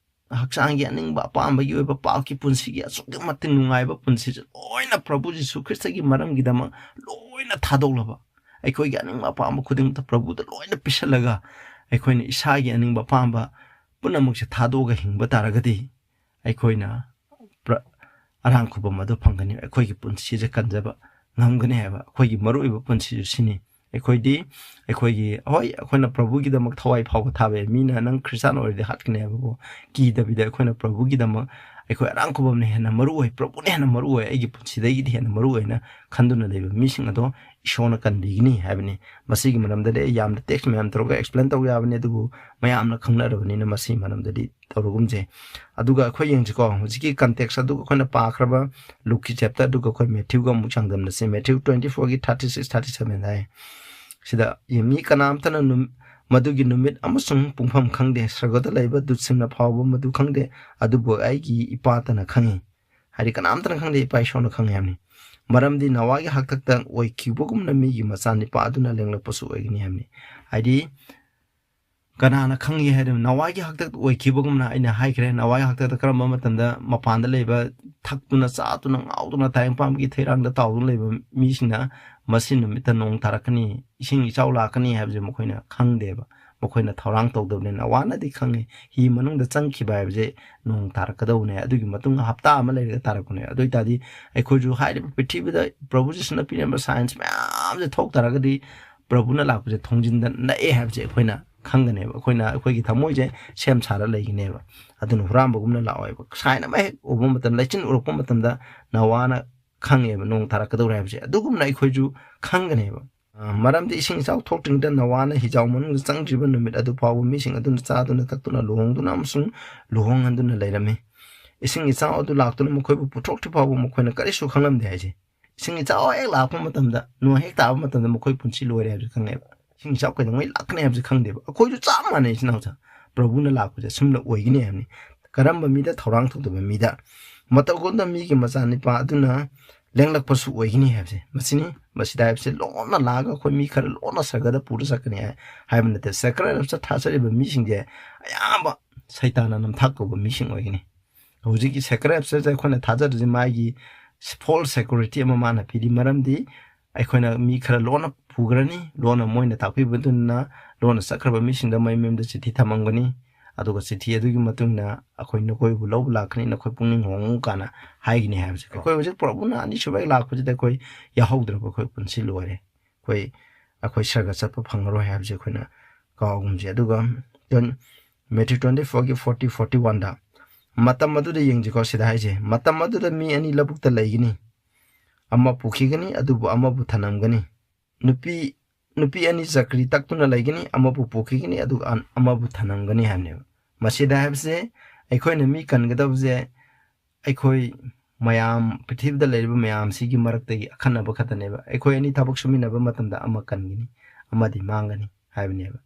ꯍꯛꯆꯥꯡꯒꯤ ꯑꯅꯤꯡꯕ ꯑꯄꯥꯝꯕꯒꯤ ꯑꯣꯏꯕ ꯄꯥꯞꯀꯤ ꯄꯨꯟꯁꯤꯒꯤ ꯑꯁꯨꯛꯀꯤ ꯃꯇꯤꯛ ꯅꯨꯡꯉꯥꯏꯕ ꯄꯨꯟꯁꯤꯁꯦ ꯂꯣꯏꯅ ꯄ꯭ꯔꯚꯨ ꯖꯤꯁꯨ ꯈ꯭ꯔꯤꯁꯇꯒꯤ ꯃꯔꯝꯒꯤꯗꯃꯛ ꯂꯣꯏꯅ ꯊꯥꯗꯣꯛꯂꯕ, ꯑꯩꯈꯣꯏꯒꯤ ꯑꯅꯤꯡꯕ ꯑꯄꯥꯝꯕ ꯈꯨꯗꯤꯡꯃꯛꯇ ꯄ꯭ꯔꯚꯨꯗ ꯂꯣꯏꯅ ꯄꯤꯁꯜꯂꯒ, ꯑꯩꯈꯣꯏꯅ ꯏꯁꯥꯒꯤ ꯑꯅꯤꯡꯕ ꯑꯄꯥꯝꯕ ꯄꯨꯝꯅꯃꯛꯁꯦ ꯊꯥꯗꯣꯛꯑꯒ ꯍꯤꯡꯕ ꯇꯥꯔꯒꯗꯤ, ꯑꯩꯈꯣꯏꯅ ꯄ꯭ꯔ-, ꯑꯔꯥꯡ ꯈꯨꯕꯝ ꯑꯗꯨ ꯐꯪꯒꯅꯤ꯫ ꯑꯩꯈꯣꯏꯒꯤ ꯄꯨꯟꯁꯤꯁꯦ ꯀꯟꯖꯕ ꯉꯝꯒꯅꯤ ꯍꯥꯏꯕ, ꯑꯩꯈꯣꯏꯒꯤ ꯃꯔꯨꯑꯣꯏꯕ ꯄꯨꯟꯁꯤꯁꯨ ꯁꯤꯅꯤ꯫ ꯑꯩꯈꯣꯏꯗꯤ, ꯑꯩꯈꯣꯏꯒꯤ, ꯍꯣꯏ, ꯑꯩꯈꯣꯏꯅ ꯄ꯭ꯔꯚꯨꯒꯤꯗꯃꯛ ꯊꯋꯥꯏ ꯐꯥꯎꯕ ꯊꯥꯕ ꯌꯥꯏ꯫ ꯃꯤꯅ "ꯅꯪ ꯈ꯭ꯔꯤꯁꯇꯥꯟ ꯑꯣꯏꯔꯗꯤ ꯍꯥꯠꯀꯅꯤ" ꯍꯥꯏꯕꯕꯨ ꯀꯤꯗꯕꯤꯗ, ꯑꯩꯈꯣꯏꯅ ꯄ꯭ꯔꯚꯨꯒꯤꯗꯃꯛ ꯑꯩꯈꯣꯏ ꯑꯔꯥꯡ ꯈꯨꯕꯝꯅ ꯍꯦꯟꯅ ꯃꯔꯨ ꯑꯣꯏ, ꯄ꯭ꯔꯚꯨꯅ ꯍꯦꯟꯅ ꯃꯔꯨ ꯑꯣꯏ, ꯑꯩꯒꯤ ꯄꯨꯟꯁꯤꯗꯒꯤꯗꯤ ꯍꯦꯟꯅ ꯃꯔꯨ ꯑꯣꯏꯅ ꯈꯟꯗꯨꯅ ꯂꯩꯕ ꯃꯤꯁꯤꯡ ꯑꯗꯣ ꯏꯁꯣꯔꯅ ꯀꯟꯕꯤꯒꯅꯤ ꯍꯥꯏꯕꯅꯤ꯫ ꯃꯁꯤꯒꯤ ꯃꯔꯝꯗꯗꯤ ꯑꯩ ꯌꯥꯝꯅ ꯇꯦꯛꯁ ꯃꯌꯥꯝ ꯇꯧꯔꯒ ꯑꯦꯛꯁꯄ꯭ꯂꯦꯟ ꯇꯧ ꯌꯥꯕꯅꯤ, ꯑꯗꯨꯕꯨ ꯃꯌꯥꯝꯅ ꯈꯪꯅꯔꯕꯅꯤꯅ ꯃꯁꯤꯒꯤ ꯃꯔꯝꯗꯗꯤ ꯇꯧꯔꯒꯨꯝꯁꯦ꯫ ꯑꯗꯨꯒ ꯑꯩꯈꯣꯏ ꯌꯦꯡꯁꯤꯀꯣ, ꯍꯧꯖꯤꯛꯀꯤ ꯀꯟꯇꯦꯛꯁ ꯑꯗꯨꯒ ꯑꯩꯈꯣꯏꯅ ꯄꯥꯈ꯭ꯔꯕ ꯂꯨꯛꯀꯤ ꯆꯦꯞꯇꯔ ꯑꯗꯨꯒ ꯑꯩꯈꯣꯏ ꯃꯦꯊ꯭ꯌꯨꯒ ꯑꯃꯨꯛ ꯆꯥꯡꯗꯝꯅꯁꯤ꯫ ꯃꯦꯊ꯭ꯌꯨ ꯇ꯭ꯋꯦꯟꯇꯤ ꯐꯣꯔꯒꯤ ꯊꯥꯔꯇꯤ ꯁꯤꯛꯁ, ꯊꯥꯔꯇꯤ ꯁꯚꯦꯟ ꯍꯥꯏ꯫ ꯁꯤꯗ ꯃꯤ ꯀꯅꯥꯝꯇꯅ ꯅꯨꯝ-, ꯃꯗꯨꯒꯤ ꯅꯨꯃꯤꯠ ꯑꯃꯁꯨꯡ ꯄꯨꯡꯐꯝ ꯈꯪꯗꯦ, ꯁꯔꯒꯗ ꯂꯩꯕ ꯗꯨꯠꯁꯤꯡꯅ ꯐꯥꯎꯕ ꯃꯗꯨ ꯈꯪꯗꯦ, ꯑꯗꯨꯕꯨ ꯑꯩꯒꯤ ꯏꯄꯥꯇꯅ ꯈꯪꯉꯤ꯫ ꯍꯥꯏꯗꯤ ꯀꯅꯥꯝꯇꯅ ꯈꯪꯗꯦ, ꯏꯄꯥ ꯏꯁꯣꯔꯅ ꯈꯪꯉꯤ ꯍꯥꯏꯕꯅꯤ꯫ ꯃꯔꯝꯗꯤ ꯅꯋꯥꯒꯤ ꯍꯥꯛꯇꯛꯇ ꯑꯣꯏꯈꯤꯕꯒꯨꯝꯅ ꯃꯤꯒꯤ ꯃꯆꯥꯅꯤꯄꯥ ꯑꯗꯨꯅ ꯂꯦꯡꯂꯛꯄꯁꯨ ꯑꯣꯏꯒꯅꯤ ꯍꯥꯏꯕꯅꯤ꯫ ꯍꯥꯏꯗꯤ ꯀꯅꯥꯅ ꯈꯪꯉꯤ ꯍꯥꯏꯗꯅ ꯅꯋꯥꯒꯤ ꯍꯥꯛꯇꯛꯇ ꯑꯣꯏꯈꯤꯕꯒꯨꯝꯅ ꯑꯩꯅ ꯍꯥꯏꯈ꯭ꯔꯦ꯫ ꯅꯋꯥꯒꯤ ꯍꯥꯛꯇꯛꯇ ꯀꯔꯝꯕ ꯃꯇꯝꯗ ꯃꯄꯥꯟꯗ ꯂꯩꯕ ꯊꯛꯇꯨꯅ ꯆꯥꯗꯨꯅ ꯉꯥꯎꯗꯨꯅ ꯇꯥꯏꯕꯪ ꯄꯥꯟꯕꯒꯤ ꯊꯩꯔꯥꯡꯗ ꯇꯥꯎꯗꯨꯅ ꯂꯩꯕ ꯃꯤꯁꯤꯡꯅ ꯃꯁꯤ ꯅꯨꯃꯤꯠꯇ ꯅꯣꯡ ꯇꯥꯔꯛꯀꯅꯤ, ꯏꯁꯤꯡ ꯏꯆꯥꯎ ꯂꯥꯛꯀꯅꯤ ꯍꯥꯏꯕꯁꯦ ꯃꯈꯣꯏꯅ ꯈꯪꯗꯦꯕ꯫ ꯃꯈꯣꯏꯅ ꯊꯧꯔꯥꯡ ꯇꯧꯗꯕꯅꯤꯅ꯫ ꯅꯋꯥꯅꯗꯤ ꯈꯪꯉꯤ ꯍꯤ ꯃꯅꯨꯡꯗ ꯆꯪꯈꯤꯕ ꯍꯥꯏꯕꯁꯦ ꯅꯣꯡ ꯇꯥꯔꯛꯀꯗꯧꯕꯅꯦ, ꯑꯗꯨꯒꯤ ꯃꯇꯨꯡꯗ ꯍꯞꯇꯥ ꯑꯃ ꯂꯩꯔꯒ ꯇꯥꯔꯛꯄꯅꯦ꯫ ꯑꯗꯨ ꯑꯣꯏꯇꯥꯔꯗꯤ ꯑꯩꯈꯣꯏꯁꯨ ꯍꯥꯏꯔꯤꯕ ꯄ꯭ꯔꯤꯊꯤꯕꯤꯗ ꯄ꯭ꯔꯚꯨ ꯖꯤꯁꯨꯅ ꯄꯤꯔꯝꯕ ꯁꯥꯏꯟꯁ ꯃꯌꯥꯝꯁꯦ ꯊꯣꯛ ꯇꯥꯔꯒꯗꯤ ꯄ꯭ꯔꯚꯨꯅ ꯂꯥꯛꯄꯁꯦ ꯊꯣꯡꯖꯤꯟꯗ ꯅꯛꯑꯦ ꯍꯥꯏꯕꯁꯦ ꯑꯩꯈꯣꯏꯅ ꯈꯪꯒꯅꯦꯕ꯫ ꯑꯩꯈꯣꯏꯅ, ꯑꯩꯈꯣꯏꯒꯤ ꯊꯃꯣꯏꯁꯦ ꯁꯦꯝ ꯁꯥꯔ ꯂꯩꯒꯅꯦꯕ꯫ ꯑꯗꯨꯅ ꯍꯨꯔꯥꯟꯕꯒꯨꯝꯅ ꯂꯥꯛꯑꯣꯏꯕ꯫ ꯁꯥꯏꯟ ꯑꯃ ꯍꯦꯛ ꯎꯕ ꯃꯇꯝꯗ, ꯂꯩꯆꯤꯟ ꯎꯔꯛꯄ ꯃꯇꯝꯗ ꯅꯋꯥꯅ ꯈꯪꯉꯦꯕ ꯅꯣꯡ ꯇꯥꯔꯛꯀꯗꯧꯔꯦ ꯍꯥꯏꯕꯁꯦ꯫ ꯑꯗꯨꯒꯨꯝꯅ ꯑꯩꯈꯣꯏꯁꯨ ꯈꯪꯒꯅꯦꯕ꯫ ꯑ, ꯃꯔꯝꯗꯤ ꯏꯁꯤꯡ ꯏꯆꯥꯎ ꯊꯣꯛꯇ꯭ꯔꯤꯉꯩꯗ ꯅꯋꯥꯅ ꯍꯤꯖꯥꯎ ꯃꯅꯨꯡꯗ ꯆꯪꯗ꯭ꯔꯤꯕ ꯅꯨꯃꯤꯠ ꯑꯗꯨ ꯐꯥꯎꯕ ꯃꯤꯁꯤꯡ ꯑꯗꯨꯅ ꯆꯥꯗꯨꯅ ꯊꯛꯇꯨꯅ ꯂꯨꯍꯣꯡꯗꯨꯅ ꯑꯃꯁꯨꯡ ꯂꯨꯍꯣꯡꯍꯟꯗꯨꯅ ꯂꯩꯔꯝꯃꯤ꯫ ꯏꯁꯤꯡ ꯏꯆꯥꯎ ꯑꯗꯨ ꯂꯥꯛꯇꯨꯅ ꯃꯈꯣꯏꯕꯨ ꯄꯨꯊꯣꯛꯇ꯭ꯔꯤ ꯐꯥꯎꯕ ꯃꯈꯣꯏꯅ ꯀꯔꯤꯁꯨ ꯈꯪꯂꯝꯗꯦ ꯍꯥꯏꯁꯦ꯫ ꯏꯁꯤꯡ ꯏꯆꯥꯎ ꯍꯦꯛ ꯂꯥꯛꯄ ꯃꯇꯝꯗ, ꯅꯣꯡ ꯍꯦꯛ ꯇꯥꯕ ꯃꯇꯝꯗ ꯃꯈꯣꯏ ꯄꯨꯟꯁꯤ ꯂꯣꯏꯔꯦ ꯍꯥꯏꯕꯁꯤ ꯈꯪꯉꯦꯕ꯫ ꯏꯁꯤꯡ ꯏꯆꯥꯎ ꯀꯩꯗꯧꯉꯩ ꯂꯥꯛꯀꯅꯤ ꯍꯥꯏꯕꯁꯤ ꯈꯪꯗꯦꯕ꯫ ꯑꯩꯈꯣꯏꯁꯨ ꯆꯞ ꯃꯥꯟꯅꯩ, ꯏꯆꯤꯟ ꯏꯅꯥꯎꯁꯦ꯫ ꯄ꯭ꯔꯚꯨꯅ ꯂꯥꯛꯄꯁꯦ ꯑꯁꯨꯝꯅ ꯑꯣꯏꯒꯅꯤ ꯍꯥꯏꯕꯅꯤ꯫ ꯀꯔꯝꯕ ꯃꯤꯗ? ꯊꯧꯔꯥꯡ ꯇꯧꯗꯕ ꯃꯤꯗ꯫ ꯃꯇꯧꯒꯨꯝꯗ ꯃꯤꯒꯤ ꯃꯆꯥꯅꯤꯄꯥ ꯑꯗꯨꯅ ꯂꯦꯡꯂꯛꯄꯁꯨ ꯑꯣꯏꯒꯅꯤ ꯍꯥꯏꯕꯁꯦ ꯃꯁꯤꯅꯤ꯫ ꯃꯁꯤꯗ ꯍꯥꯏꯕꯁꯦ ꯂꯣꯟꯅ ꯂꯥꯛꯑꯒ ꯑꯩꯈꯣꯏ ꯃꯤ ꯈꯔ ꯂꯣꯟꯅ ꯁꯔꯒꯗ ꯄꯨꯔ ꯆꯠꯀꯅꯤ ꯍꯥꯏ-, ꯍꯥꯏꯕ ꯅꯠꯇꯦ꯫ ꯁꯦꯀ꯭ꯔꯦꯠ ꯍꯥꯔꯠꯁꯇ ꯊꯥꯖꯔꯤꯕ ꯃꯤꯁꯤꯡꯁꯦ ꯑꯌꯥꯝꯕ ꯁꯩꯇꯥꯟꯅ ꯅꯝꯊꯥꯛ ꯇꯧꯕ ꯃꯤꯁꯤꯡ ꯑꯣꯏꯒꯅꯤ꯫ ꯍꯧꯖꯤꯛꯀꯤ ꯁꯦꯀ꯭ꯔꯦꯠ ꯍꯥꯔꯠꯁꯇ ꯑꯩꯈꯣꯏꯅ ꯊꯥꯖꯔꯤꯁꯦ ꯃꯥꯒꯤ ꯐꯣꯜꯁ ꯁꯦꯀ꯭ꯌꯨꯔꯤꯇꯤ ꯑꯃ ꯃꯥꯅ ꯄꯤꯔꯤ꯫ ꯃꯔꯝꯗꯤ ꯑꯩꯈꯣꯏꯅ ꯃꯤ ꯈꯔ ꯂꯣꯟꯅ ꯄꯨꯈ꯭ꯔꯅꯤ, ꯂꯣꯟꯅ ꯃꯣꯏꯅ ꯇꯥꯛꯄꯤꯕꯗꯨꯅ ꯂꯣꯟꯅ ꯆꯠꯈ꯭ꯔꯕ ꯃꯤꯁꯤꯡꯗ ꯃꯌꯨꯝ ꯃꯌꯨꯝꯗ ꯆꯤꯊꯤ ꯊꯝꯃꯝꯒꯅꯤ꯫ ꯑꯗꯨꯒ ꯆꯤꯊꯤ ꯑꯗꯨꯒꯤ ꯃꯇꯨꯡ ꯏꯟꯅ ꯑꯩꯈꯣꯏ ꯅꯈꯣꯏꯕꯨ ꯂꯧꯕ ꯂꯥꯛꯀꯅꯤ, ꯅꯈꯣꯏ ꯄꯨꯛꯅꯤꯡ ꯍꯣꯡꯉꯨ ꯀꯥꯏꯅ ꯍꯥꯏꯒꯅꯤ ꯍꯥꯏꯕꯁꯦ꯫ ꯑꯩꯈꯣꯏ ꯍꯧꯖꯤꯛ ꯄ꯭ꯔꯚꯨꯅ ꯑꯅꯤꯁꯨꯕ ꯍꯦꯛ ꯂꯥꯛꯄꯁꯤꯗ ꯑꯩꯈꯣꯏ ꯌꯥꯍꯧꯗ꯭ꯔꯕ ꯑꯩꯈꯣꯏ ꯄꯨꯟꯁꯤ ꯂꯣꯏꯔꯦ꯫ ꯑꯩꯈꯣꯏ, ꯑꯩꯈꯣꯏ ꯁꯔꯒ ꯆꯠꯄ ꯐꯪꯉꯔꯣꯏ ꯍꯥꯏꯕꯁꯦ ꯑꯩꯈꯣꯏꯅ ꯀꯥꯎꯒꯨꯝꯁꯦ꯫ ꯑꯗꯨꯒ ꯃꯦꯊ꯭ꯌꯨ ꯇ꯭ꯋꯦꯟꯇꯤ ꯐꯣꯔꯒꯤ ꯐꯣꯔꯇꯤ, ꯐꯣꯔꯇꯤ ꯋꯥꯟꯗ ꯃꯇꯝ ꯑꯗꯨꯗ ꯌꯦꯡꯁꯤꯀꯣ, ꯁꯤꯗ ꯍꯥꯏꯁꯦ, ꯃꯇꯝ ꯑꯗꯨꯗ ꯃꯤ ꯑꯅꯤ ꯂꯧꯕꯨꯛꯇ ꯂꯩꯒꯅꯤ, ꯑꯃ ꯄꯨꯈꯤꯒꯅꯤ, ꯑꯗꯨꯕꯨ ꯑꯃꯕꯨ ꯊꯅꯝꯒꯅꯤ꯫ ꯅꯨꯄꯤ, ꯅꯨꯄꯤ ꯑꯅꯤ ꯆꯀ꯭ꯔꯤ ꯇꯛꯇꯨꯅ ꯂꯩꯒꯅꯤ, ꯑꯃꯕꯨ ꯄꯨꯈꯤꯒꯅꯤ, ꯑꯗꯨꯒ ꯑꯟ-, ꯑꯃꯕꯨ ꯊꯅꯝꯒꯅꯤ ꯍꯥꯏꯕꯅꯦꯕ꯫ ꯃꯁꯤꯗ ꯍꯥꯏꯕꯁꯦ, ꯑꯩꯈꯣꯏꯅ ꯃꯤ ꯀꯟꯒꯗꯕꯁꯦ, ꯑꯩꯈꯣꯏ ꯃꯌꯥꯝ, ꯄ꯭ꯔꯤꯊꯤꯕꯤꯗ ꯂꯩꯔꯤꯕ ꯃꯌꯥꯝꯁꯤꯒꯤ ꯃꯔꯛꯇꯒꯤ ꯑꯈꯟꯅꯕ ꯈꯛꯇꯅꯦꯕ꯫ ꯑꯩꯈꯣꯏ ꯑꯅꯤ ꯊꯕꯛ ꯁꯨꯃꯤꯟꯅꯕ ꯃꯇꯝꯗ ꯑꯃ ꯀꯟꯒꯅꯤ, ꯑꯃꯗꯤ ꯃꯥꯡꯒꯅꯤ ꯍꯥꯏꯕꯅꯦꯕ꯫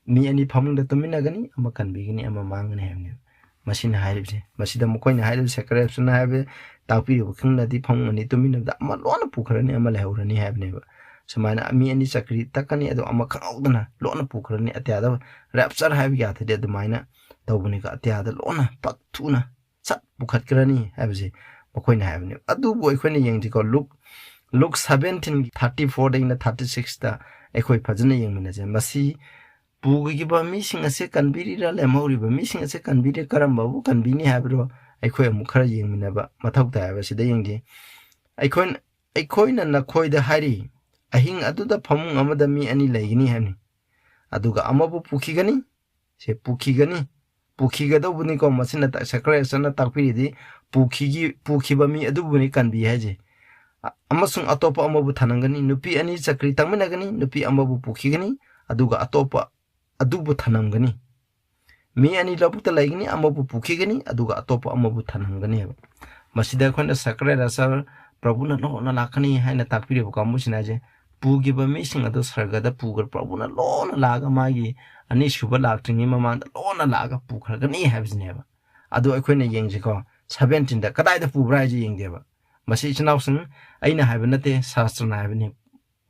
ꯃꯤ ꯑꯅꯤ ꯐꯃꯨꯡꯗ ꯇꯨꯝꯃꯤꯟꯅꯒꯅꯤ, ꯑꯃ ꯀꯟꯕꯤꯒꯅꯤ, ꯑꯃ ꯃꯥꯡꯒꯅꯤ ꯍꯥꯏꯕꯅꯦꯕ꯫ ꯃꯁꯤꯅ ꯍꯥꯏꯔꯤꯕꯁꯦ, ꯃꯁꯤꯗ ꯃꯈꯣꯏꯅ ꯍꯥꯏꯔꯤꯕ ꯁꯦꯀ꯭ꯔꯦꯠꯁꯅ ꯍꯥꯏꯕ ꯇꯥꯛꯄꯤꯔꯤꯕ ꯈꯪꯅꯗꯤ ꯐꯃꯨꯡ ꯑꯅꯤ ꯇꯨꯝꯃꯤꯟꯅꯕꯗ ꯑꯃ ꯂꯣꯟꯅ ꯄꯨꯈ꯭ꯔꯅꯤ, ꯑꯃ ꯂꯩꯍꯧꯔꯅꯤ ꯍꯥꯏꯕꯅꯦꯕ꯫ ꯁꯨꯃꯥꯏꯅ ꯃꯤ ꯑꯅꯤ ꯆꯀ꯭ꯔꯤ ꯇꯛꯀꯅꯤ, ꯑꯗꯣ ꯑꯃ ꯈꯪꯍꯧꯗꯅ ꯂꯣꯟꯅ ꯄꯨꯈ꯭ꯔꯅꯤ꯫ ꯑꯇꯤꯌꯥꯗ ꯔꯦꯞꯆꯔ ꯍꯥꯏꯕꯒꯤ ꯑꯥꯔꯊꯗꯤ ꯑꯗꯨꯃꯥꯏꯅ ꯇꯧꯕꯅꯤꯀꯣ꯫ ꯑꯇꯤꯌꯥꯗ ꯂꯣꯟꯅ ꯄꯛ ꯊꯨꯅ ꯁꯠ ꯄꯨꯈꯠꯈ꯭ꯔꯅꯤ ꯍꯥꯏꯕꯁꯦ ꯃꯈꯣꯏꯅ ꯍꯥꯏꯕꯅꯦꯕ꯫ ꯑꯗꯨꯕꯨ ꯑꯩꯈꯣꯏꯅ ꯌꯦꯡꯁꯤꯀꯣ, ꯂꯨꯛ, ꯂꯨꯛ seventeen thirty fourꯗꯒꯤꯅ thirty sixꯇ ꯑꯩꯈꯣꯏ ꯐꯖꯅ ꯌꯦꯡꯃꯤꯟꯅꯁꯦ꯫ ꯃꯁꯤ ꯄꯨꯈꯤꯕ ꯃꯤꯁꯤꯡ ꯑꯁꯦ ꯀꯟꯕꯤꯔꯤꯔꯥ, ꯂꯦꯝꯍꯧꯔꯤꯕ ꯃꯤꯁꯤꯡ ꯑꯁꯦ ꯀꯟꯕꯤꯔꯤ, ꯀꯔꯝꯕꯕꯨ ꯀꯟꯕꯤꯅꯤ ꯍꯥꯏꯕꯗꯣ ꯑꯩꯈꯣꯏ ꯑꯃꯨꯛ ꯈꯔ ꯌꯦꯡꯃꯤꯟꯅꯕ ꯃꯊꯧ ꯇꯥꯏ ꯍꯥꯏꯕꯁꯤꯗ ꯌꯦꯡꯁꯤ꯫ ꯑꯩꯈꯣꯏꯅ, ꯑꯩꯈꯣꯏꯅ ꯅꯈꯣꯏꯗ ꯍꯥꯏꯔꯤ, ꯑꯍꯤꯡ ꯑꯗꯨꯗ ꯐꯃꯨꯡ ꯑꯃꯗ ꯃꯤ ꯑꯅꯤ ꯂꯩꯒꯅꯤ ꯍꯥꯏꯕꯅꯤ, ꯑꯗꯨꯒ ꯑꯃꯕꯨ ꯄꯨꯈꯤꯒꯅꯤ, ꯁꯦ ꯄꯨꯈꯤꯒꯅꯤ, ꯄꯨꯈꯤꯒꯗꯧꯕꯅꯤꯀꯣ꯫ ꯃꯁꯤꯅ ꯇꯥ-, ꯁꯦꯀ꯭ꯔꯦꯠꯁꯅ ꯇꯥꯛꯄꯤꯔꯤꯗꯤ ꯄꯨꯈꯤꯒꯤ-, ꯄꯨꯈꯤꯕ ꯃꯤ ꯑꯗꯨꯕꯨꯅꯤ ꯀꯟꯕꯤ ꯍꯥꯏꯁꯦ꯫ ꯑ-, ꯑꯃꯁꯨꯡ ꯑꯇꯣꯞꯄ ꯑꯃꯕꯨ ꯊꯅꯝꯒꯅꯤ꯫ ꯅꯨꯄꯤ ꯑꯅꯤ ꯆꯀ꯭ꯔꯤ ꯇꯛꯃꯤꯟꯅꯒꯅꯤ, ꯅꯨꯄꯤ ꯑꯃꯕꯨ ꯄꯨꯈꯤꯒꯅꯤ, ꯑꯗꯨꯒ ꯑꯇꯣꯞꯄ ꯑꯗꯨꯕꯨ ꯊꯅꯝꯒꯅꯤ꯫ ꯃꯤ ꯑꯅꯤ ꯂꯧꯕꯨꯛꯇ ꯂꯩꯒꯅꯤ, ꯑꯃꯕꯨ ꯄꯨꯈꯤꯒꯅꯤ, ꯑꯗꯨꯒ ꯑꯇꯣꯞꯄ ꯑꯃꯕꯨ ꯊꯅꯝꯒꯅꯤ ꯍꯥꯏꯕ꯫ ꯃꯁꯤꯗ ꯑꯩꯈꯣꯏꯅ ꯁꯀ꯭ꯔꯦꯠ ꯑꯁꯔ ꯄ꯭ꯔꯚꯨꯅ ꯂꯣꯟꯅ ꯂꯥꯛꯀꯅꯤ ꯍꯥꯏꯅ ꯇꯥꯛꯄꯤꯔꯤꯕ ꯀꯥꯡꯕꯨꯁꯤꯅ ꯍꯥꯏꯁꯦ, ꯄꯨꯈꯤꯕ ꯃꯤꯁꯤꯡ ꯑꯗꯨ ꯁꯔꯒꯗ ꯄꯨꯈ꯭ꯔ ꯄ꯭ꯔꯚꯨꯅ ꯂꯣꯟꯅ ꯂꯥꯛꯑꯒ ꯃꯥꯒꯤ ꯑꯅꯤꯁꯨꯕ ꯂꯥꯛꯇ꯭ꯔꯤꯉꯩ ꯃꯃꯥꯡꯗ ꯂꯣꯟꯅ ꯂꯥꯛꯑꯒ ꯄꯨꯈ꯭ꯔꯒꯅꯤ ꯍꯥꯏꯕꯁꯤꯅꯦꯕ꯫ ꯑꯗꯣ ꯑꯩꯈꯣꯏꯅ ꯌꯦꯡꯁꯤꯀꯣ, seventeenꯗ ꯀꯗꯥꯏꯗ ꯄꯨꯕ꯭ꯔꯥ ꯍꯥꯏꯁꯦ ꯌꯦꯡꯗꯦꯕ꯫ ꯃꯁꯤ ꯏꯆꯤꯟ ꯏꯅꯥꯎꯁꯤꯡ, ꯑꯩꯅ ꯍꯥꯏꯕ ꯅꯠꯇꯦ, ꯁꯥꯁꯇ꯭ꯔꯅ ꯍꯥꯏꯕꯅꯤ꯫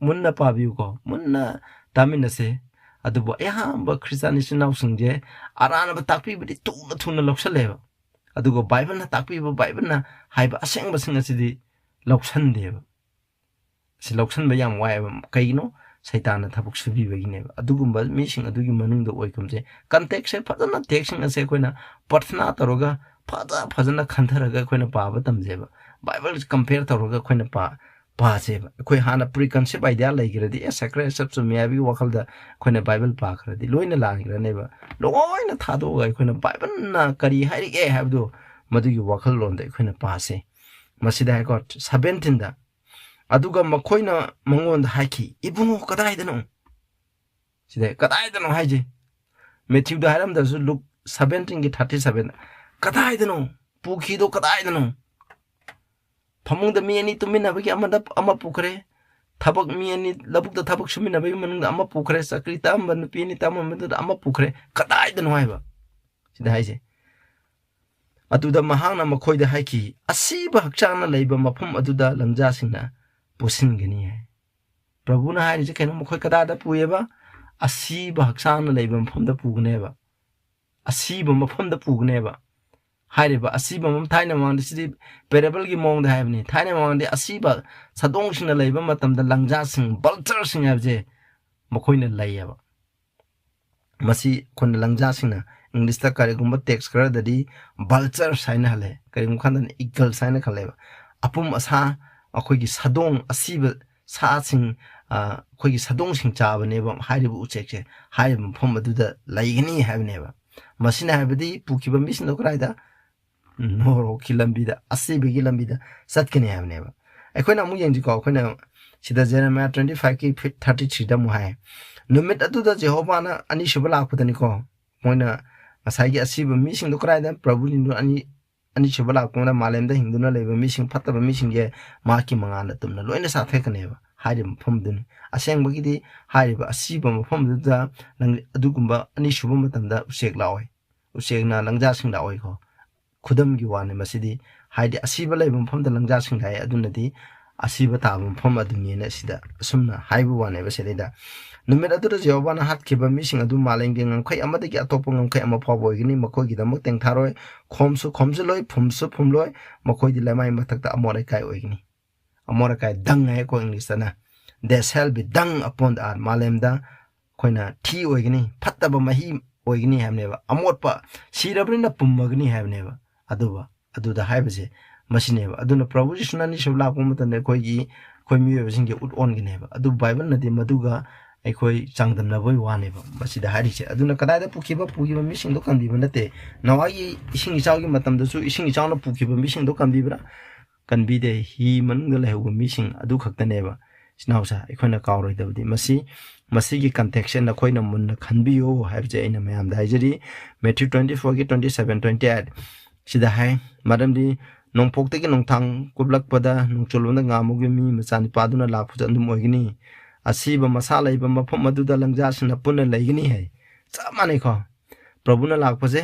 ꯃꯨꯟꯅ ꯄꯥꯕꯤꯌꯨꯀꯣ, ꯃꯨꯟꯅ ꯇꯥꯃꯤꯟꯅꯁꯦ꯫ ꯑꯗꯨꯕꯨ ꯑꯌꯥꯝꯕ ꯈ꯭ꯔꯤꯁꯇꯥꯟ ꯏꯆꯤꯟ ꯏꯅꯥꯎꯁꯤꯡꯁꯦ ꯑꯔꯥꯟꯕ ꯇꯥꯛꯄꯤꯕꯗꯤ ꯊꯨꯅ ꯊꯨꯅ ꯂꯧꯁꯜꯂꯦꯕ, ꯑꯗꯨꯒ ꯕꯥꯏꯕꯜꯅ ꯇꯥꯛꯄꯤꯕ, ꯕꯥꯏꯕꯜꯅ ꯍꯥꯏꯕ ꯑꯁꯦꯡꯕꯁꯤꯡ ꯑꯁꯤꯗꯤ ꯂꯧꯁꯟꯗꯦꯕ꯫ ꯁꯤ ꯂꯧꯁꯟꯕ ꯌꯥꯝ ꯋꯥꯏꯑꯦꯕ꯫ ꯀꯩꯒꯤꯅꯣ? ꯁꯩꯇꯥꯟꯅ ꯊꯕꯛ ꯁꯨꯕꯤꯕꯒꯤꯅꯦꯕ꯫ ꯑꯗꯨꯒꯨꯝꯕ ꯃꯤꯁꯤꯡ ꯑꯗꯨꯒꯤ ꯃꯅꯨꯡꯗ ꯑꯣꯏꯒꯨꯝꯁꯦ꯫ ꯀꯟꯇꯦꯛꯁꯁꯦ ꯐꯖꯅ, ꯇꯦꯛꯁꯁꯤꯡ ꯑꯁꯦ ꯑꯩꯈꯣꯏꯅ ꯄ꯭ꯔꯊꯅꯥ ꯇꯧꯔꯒ ꯐꯖ ꯐꯖꯅ ꯈꯟꯊꯔꯒ ꯑꯩꯈꯣꯏꯅ ꯄꯥꯕ ꯇꯝꯖꯩꯕ꯫ ꯕꯥꯏꯕꯜ ꯀꯝꯄꯦꯌꯔ ꯇꯧꯔꯒ ꯑꯩꯈꯣꯏꯅ ꯄꯥ-, ꯄꯥꯁꯦꯕ꯫ ꯑꯩꯈꯣꯏ ꯍꯥꯟꯅ ꯄ꯭ꯔꯤ ꯀꯟꯁꯦꯞ ꯑꯥꯏꯗꯤꯌꯥ ꯂꯩꯈ꯭ꯔꯗꯤ, ꯑꯦ, ꯁꯦꯀ꯭ꯔꯦꯠ ꯍꯥꯔꯠ ꯆꯨꯝꯃꯤ ꯍꯥꯏꯕꯒꯤ ꯋꯥꯈꯜꯗ ꯑꯩꯈꯣꯏꯅ ꯕꯥꯏꯕꯜ ꯄꯥꯈ꯭ꯔꯗꯤ ꯂꯣꯏꯅ ꯂꯥꯟꯈ꯭ꯔꯅꯦꯕ꯫ ꯂꯣꯏꯅ ꯊꯥꯗꯣꯛꯑꯒ ꯑꯩꯈꯣꯏꯅ ꯕꯥꯏꯕꯜꯅ ꯀꯔꯤ ꯍꯥꯏꯔꯤꯒꯦ ꯍꯥꯏꯕꯗꯨ, ꯃꯗꯨꯒꯤ ꯋꯥꯈꯜꯂꯣꯟꯗ ꯑꯩꯈꯣꯏꯅ ꯄꯥꯁꯦ꯫ ꯃꯁꯤꯗ ꯍꯥꯏꯀꯣ, ꯁꯚꯦꯟꯇꯤꯟꯗ, "ꯑꯗꯨꯒ ꯃꯈꯣꯏꯅ ꯃꯉꯣꯟꯗ ꯍꯥꯏꯈꯤ, 'ꯏꯕꯨꯡꯉꯣ, ꯀꯗꯥꯏꯗꯅꯣ?'" ꯁꯤꯗ "ꯀꯗꯥꯏꯗꯅꯣ" ꯍꯥꯏꯁꯦ꯫ ꯃꯦꯊ꯭ꯌꯨꯗ ꯍꯥꯏꯔꯝꯗ꯭ꯔꯁꯨ, ꯂꯨꯛ ꯁꯚꯦꯟꯇꯤꯟꯒꯤ ꯊꯥꯔꯇꯤ ꯁꯚꯦꯟ, "ꯀꯗꯥꯏꯗꯅꯣ? ꯄꯨꯈꯤꯗꯣ ꯀꯗꯥꯏꯗꯅꯣ? ꯐꯃꯨꯡꯗ ꯃꯤ ꯑꯅꯤ ꯇꯨꯝꯃꯤꯟꯅꯕꯒꯤ ꯑꯃꯗ ꯑꯃ ꯄꯨꯈ꯭ꯔꯦ꯫ ꯊꯕꯛ ꯃꯤ ꯑꯅꯤ ꯂꯧꯕꯨꯛꯇ ꯊꯕꯛ ꯁꯨꯃꯤꯟꯅꯕꯒꯤ ꯃꯅꯨꯡꯗ ꯑꯃ ꯄꯨꯈ꯭ꯔꯦ꯫ ꯆꯀ꯭ꯔꯤ ꯇꯛꯑꯝꯕ ꯅꯨꯄꯤ ꯑꯅꯤ ꯇꯛꯑꯝꯕꯗꯨꯗ ꯑꯃ ꯄꯨꯈ꯭ꯔꯦ꯫ ꯀꯗꯥꯏꯗꯅꯣ?" ꯍꯥꯏꯕ꯫ ꯁꯤꯗ ꯍꯥꯏꯁꯦ꯫ ꯑꯗꯨꯗ ꯃꯍꯥꯛꯅ ꯃꯈꯣꯏꯗ ꯍꯥꯏꯈꯤ, "ꯑꯁꯤꯕ ꯍꯛꯆꯥꯡꯅ ꯂꯩꯕ ꯃꯐꯝ ꯑꯗꯨꯗ ꯂꯪꯖꯥꯁꯤꯡꯅ ꯄꯨꯁꯤꯟꯒꯅꯤ" ꯍꯥꯏ꯫ ꯄ꯭ꯔꯚꯨꯅ ꯍꯥꯏꯔꯤꯁꯦ ꯀꯩꯅꯣ? ꯃꯈꯣꯏ ꯀꯗꯥꯏꯗ ꯄꯨꯏꯌꯦꯕ? ꯑꯁꯤꯕ ꯍꯛꯆꯥꯡꯅ ꯂꯩꯕ ꯃꯐꯝꯗ ꯄꯨꯒꯅꯦꯕ꯫ ꯑꯁꯤꯕ ꯃꯐꯝꯗ ꯄꯨꯒꯅꯦꯕ꯫ ꯍꯥꯏꯔꯤꯕ ꯑꯁꯤꯕ ꯃꯐꯝ, ꯊꯥꯏꯅ ꯃꯃꯥꯡꯗ, ꯁꯤꯗꯤ ꯄꯦꯔꯦꯕꯜꯒꯤ ꯃꯑꯣꯡꯗ ꯍꯥꯏꯕꯅꯤ꯫ ꯊꯥꯏꯅ ꯃꯃꯥꯡꯗꯤ ꯑꯁꯤꯕ ꯁꯥꯗꯣꯡꯁꯤꯡꯅ ꯂꯩꯕ ꯃꯇꯝꯗ ꯂꯪꯖꯥꯁꯤꯡ, ꯚꯜꯆꯔꯁꯤꯡ ꯍꯥꯏꯕꯁꯦ ꯃꯈꯣꯏꯅ ꯂꯩꯌꯦꯕ꯫ ꯃꯁꯤ ꯑꯩꯈꯣꯏꯅ ꯂꯪꯖꯥꯁꯤꯡꯅ, ꯏꯪꯂꯤꯁꯇ ꯀꯔꯤꯒꯨꯝꯕ ꯇꯦꯛꯁ ꯈꯔꯗꯗꯤ ꯚꯜꯆꯔꯁ ꯍꯥꯏꯅ ꯍꯜꯂꯦ, ꯀꯔꯤꯒꯨꯝꯕ ꯀꯥꯟꯗꯅ ꯏꯒꯜꯁ ꯍꯥꯏꯅ ꯈꯜꯂꯦꯕ꯫ ꯑꯄꯨꯝ ꯑꯁꯥ, ꯑꯩꯈꯣꯏꯒꯤ ꯁꯥꯗꯣꯡ, ꯑꯁꯤꯕ ꯁꯥꯁꯤꯡ, ꯑ, ꯑꯩꯈꯣꯏꯒꯤ ꯁꯥꯗꯣꯡꯁꯤꯡ ꯆꯥꯕꯅꯦꯕ ꯍꯥꯏꯔꯤꯕ ꯎꯆꯦꯛꯁꯦ꯫ ꯍꯥꯏꯔꯤꯕ ꯃꯐꯝ ꯑꯗꯨꯗ ꯂꯩꯒꯅꯤ ꯍꯥꯏꯕꯅꯦꯕ꯫ ꯃꯁꯤꯅ ꯍꯥꯏꯕꯗꯤ ꯄꯨꯈꯤꯕ ꯃꯤꯁꯤꯡꯗꯣ ꯀꯗꯥꯏꯗ? ꯅꯣꯔꯣꯛꯀꯤ ꯂꯝꯕꯤꯗ, ꯑꯁꯤꯕꯒꯤ ꯂꯝꯕꯤꯗ ꯆꯠꯀꯅꯤ ꯍꯥꯏꯕꯅꯦꯕ꯫ ꯑꯩꯈꯣꯏꯅ ꯑꯃꯨꯛ ꯌꯦꯡꯁꯤꯀꯣ, ꯑꯩꯈꯣꯏꯅ ꯁꯤꯗ ꯖꯦꯔꯦꯃꯤꯌꯥ ꯇ꯭ꯋꯦꯟꯇꯤ ꯐꯥꯏꯚꯀꯤ ꯐꯤꯠ ꯊꯥꯔꯇꯤ ꯊ꯭ꯔꯤꯗ ꯑꯃꯨꯛ ꯍꯥꯏ, "ꯅꯨꯃꯤꯠ ꯑꯗꯨꯗ ꯖꯦꯍꯣꯚꯥꯅ ꯑꯅꯤꯁꯨꯕ ꯂꯥꯛꯄꯗꯅꯤꯀꯣ, ꯃꯣꯏꯅ ꯉꯁꯥꯏꯒꯤ ꯑꯁꯤꯕ ꯃꯤꯁꯤꯡꯗꯣ ꯀꯗꯥꯏꯗ? ꯄ꯭ꯔꯚꯨ ꯅꯤꯡꯗꯨ ꯑꯅꯤ, ꯑꯅꯤꯁꯨꯕ ꯂꯥꯛꯄꯗ ꯃꯥꯂꯦꯝꯗ ꯍꯤꯡꯗꯨꯅ ꯂꯩꯕ ꯃꯤꯁꯤꯡ, ꯐꯠꯇꯕ ꯃꯤꯁꯤꯡꯁꯦ ꯃꯍꯥꯛꯀꯤ ꯃꯉꯥꯜꯅ ꯇꯨꯝꯅ ꯂꯣꯏꯅ ꯆꯥꯊꯦꯛꯀꯅꯦꯕ" ꯍꯥꯏꯔꯤꯕ ꯃꯐꯝꯗꯨꯅꯤ꯫ ꯑꯁꯦꯡꯕꯒꯤꯗꯤ ꯍꯥꯏꯔꯤꯕ ꯑꯁꯤꯕ ꯃꯐꯝꯗꯨꯗ ꯅꯪ ꯑꯗꯨꯒꯨꯝꯕ ꯑꯅꯤꯁꯨꯕ ꯃꯇꯝꯗ ꯎꯆꯦꯛ ꯂꯥꯛꯑꯣꯏ, ꯎꯆꯦꯛꯅ ꯂꯪꯖꯥꯁꯤꯡ ꯂꯥꯛꯑꯣꯏꯀꯣ꯫ ꯈꯨꯗꯝꯒꯤ ꯋꯥꯅꯤ ꯃꯁꯤꯗꯤ, ꯍꯥꯏꯗꯤ ꯑꯁꯤꯕ ꯂꯩꯕ ꯃꯐꯝꯗ ꯂꯪꯖꯥꯁꯤꯡ ꯂꯥꯛꯑꯦ, ꯑꯗꯨꯅꯗꯤ ꯑꯁꯤꯕ ꯇꯥꯕ ꯃꯐꯝ ꯑꯗꯨꯅꯤꯅ ꯁꯤꯗ ꯑꯁꯨꯝꯅ ꯍꯥꯏꯕ ꯋꯥꯅꯦꯕ꯫ ꯁꯤꯗꯩꯗ, "ꯅꯨꯃꯤꯠ ꯑꯗꯨꯗ ꯖꯦꯍꯣꯚꯥꯅ ꯍꯥꯠꯈꯤꯕ ꯃꯤꯁꯤꯡ ꯑꯗꯨ ꯃꯥꯂꯦꯝꯒꯤ ꯉꯝꯈꯩ ꯑꯃꯗꯒꯤ ꯑꯇꯣꯞꯄ ꯉꯝꯈꯩ ꯑꯃ ꯐꯥꯎꯕ ꯑꯣꯏꯒꯅꯤ, ꯃꯈꯣꯏꯒꯤꯗꯃꯛ ꯇꯦꯡꯊꯥꯔꯣꯏ, ꯈꯣꯝꯁꯨ ꯈꯣꯝꯖꯤꯜꯂꯣꯏ, ꯐꯨꯝꯁꯨ ꯐꯨꯝꯂꯣꯏ, ꯃꯈꯣꯏꯗꯤ ꯂꯩꯃꯥꯏ ꯃꯊꯛꯇ ꯑꯃꯣꯠ ꯑꯀꯥꯏ ꯑꯣꯏꯒꯅꯤ"꯫ ꯑꯃꯣꯠ ꯑꯀꯥꯏ, dung ꯍꯥꯏꯀꯣ ꯏꯪꯂꯤꯁꯇꯅ꯫ "They shall be dung upon the earth", ꯃꯥꯂꯦꯝꯗ ꯑꯩꯈꯣꯏꯅ ꯊꯤ ꯑꯣꯏꯒꯅꯤ, ꯐꯠꯇꯕ ꯃꯍꯤ ꯑꯣꯏꯒꯅꯤ ꯍꯥꯏꯕꯅꯦꯕ꯫ ꯑꯃꯣꯠꯄ, ꯁꯤꯔꯕꯅꯤꯅ ꯄꯨꯝꯃꯒꯅꯤ ꯍꯥꯏꯕꯅꯦꯕ꯫ ꯑꯗꯨꯕꯨ ꯑꯗꯨꯗ ꯍꯥꯏꯕꯁꯦ ꯃꯁꯤꯅꯦꯕ꯫ ꯑꯗꯨꯅ ꯄ꯭ꯔꯚꯨ ꯖꯤꯁꯨꯅ ꯑꯅꯤꯁꯨꯕ ꯂꯥꯛꯄ ꯃꯇꯝꯗ ꯑꯩꯈꯣꯏꯒꯤ, ꯑꯩꯈꯣꯏ ꯃꯤꯑꯣꯏꯕꯁꯤꯡꯒꯤ ꯎꯠ ꯑꯣꯟꯒꯅꯦꯕ꯫ ꯑꯗꯨ ꯕꯥꯏꯕꯜꯅꯗꯤ ꯃꯗꯨꯒ ꯑꯩꯈꯣꯏ ꯆꯥꯡꯗꯝꯅꯕꯒꯤ ꯋꯥꯅꯦꯕ ꯃꯁꯤꯗ ꯍꯥꯏꯔꯤꯁꯦ꯫ ꯑꯗꯨꯅ ꯀꯗꯥꯏꯗ ꯄꯨꯈꯤꯕ? ꯄꯨꯈꯤꯕ ꯃꯤꯁꯤꯡꯗꯣ ꯀꯟꯕꯤꯕ ꯅꯠꯇꯦ꯫ ꯅꯣꯋꯥꯒꯤ ꯏꯁꯤꯡ ꯏꯆꯥꯎꯒꯤ ꯃꯇꯝꯗꯁꯨ ꯏꯁꯤꯡ ꯏꯆꯥꯎꯅ ꯄꯨꯈꯤꯕ ꯃꯤꯁꯤꯡꯗꯣ ꯀꯟꯕꯤꯕ꯭ꯔꯥ? ꯀꯟꯕꯤꯗꯦ꯫ ꯍꯤ ꯃꯅꯨꯡꯗ ꯂꯩꯍꯧꯕ ꯃꯤꯁꯤꯡ ꯑꯗꯨ ꯈꯛꯇꯅꯦꯕ, ꯏꯆꯤꯟ ꯏꯅꯥꯎꯁꯦ, ꯑꯩꯈꯣꯏꯅ ꯀꯥꯎꯔꯣꯏꯗꯕꯗꯤ꯫ ꯃꯁꯤ, ꯃꯁꯤꯒꯤ ꯀꯟꯇꯦꯛꯁꯁꯦ ꯅꯈꯣꯏꯅ ꯃꯨꯟꯅ ꯈꯟꯕꯤꯌꯨ ꯍꯥꯏꯕꯁꯦ ꯑꯩꯅ ꯃꯌꯥꯝꯗ ꯍꯥꯏꯖꯔꯤ꯫ Matthew twenty fourꯒꯤ twenty seven, twenty eight ꯁꯤꯗ ꯍꯥꯏ, "ꯃꯔꯝꯗꯤ ꯅꯣꯡꯄꯣꯛꯇꯒꯤ ꯅꯣꯡꯊꯥꯡ ꯀꯨꯞꯂꯛꯄꯗ ꯅꯣꯡꯆꯣꯜꯂꯣꯝꯗ ꯉꯥꯃꯨꯒꯤ ꯃꯤ ꯃꯆꯥꯅꯤꯄꯥꯗꯨꯅ ꯂꯥꯛꯄꯁꯨ ꯑꯗꯨꯝ ꯑꯣꯏꯒꯅꯤ꯫ ꯑꯁꯤꯕ ꯃꯁꯥ ꯂꯩꯕ ꯃꯐꯝ ꯑꯗꯨꯗ ꯂꯪꯖꯥꯁꯤꯡꯅ ꯄꯨꯟꯅ ꯂꯩꯒꯅꯤ" ꯍꯥꯏ꯫ ꯆꯞ ꯃꯥꯟꯅꯩꯀꯣ꯫ ꯄ꯭ꯔꯚꯨꯅ ꯂꯥꯛꯄꯁꯦ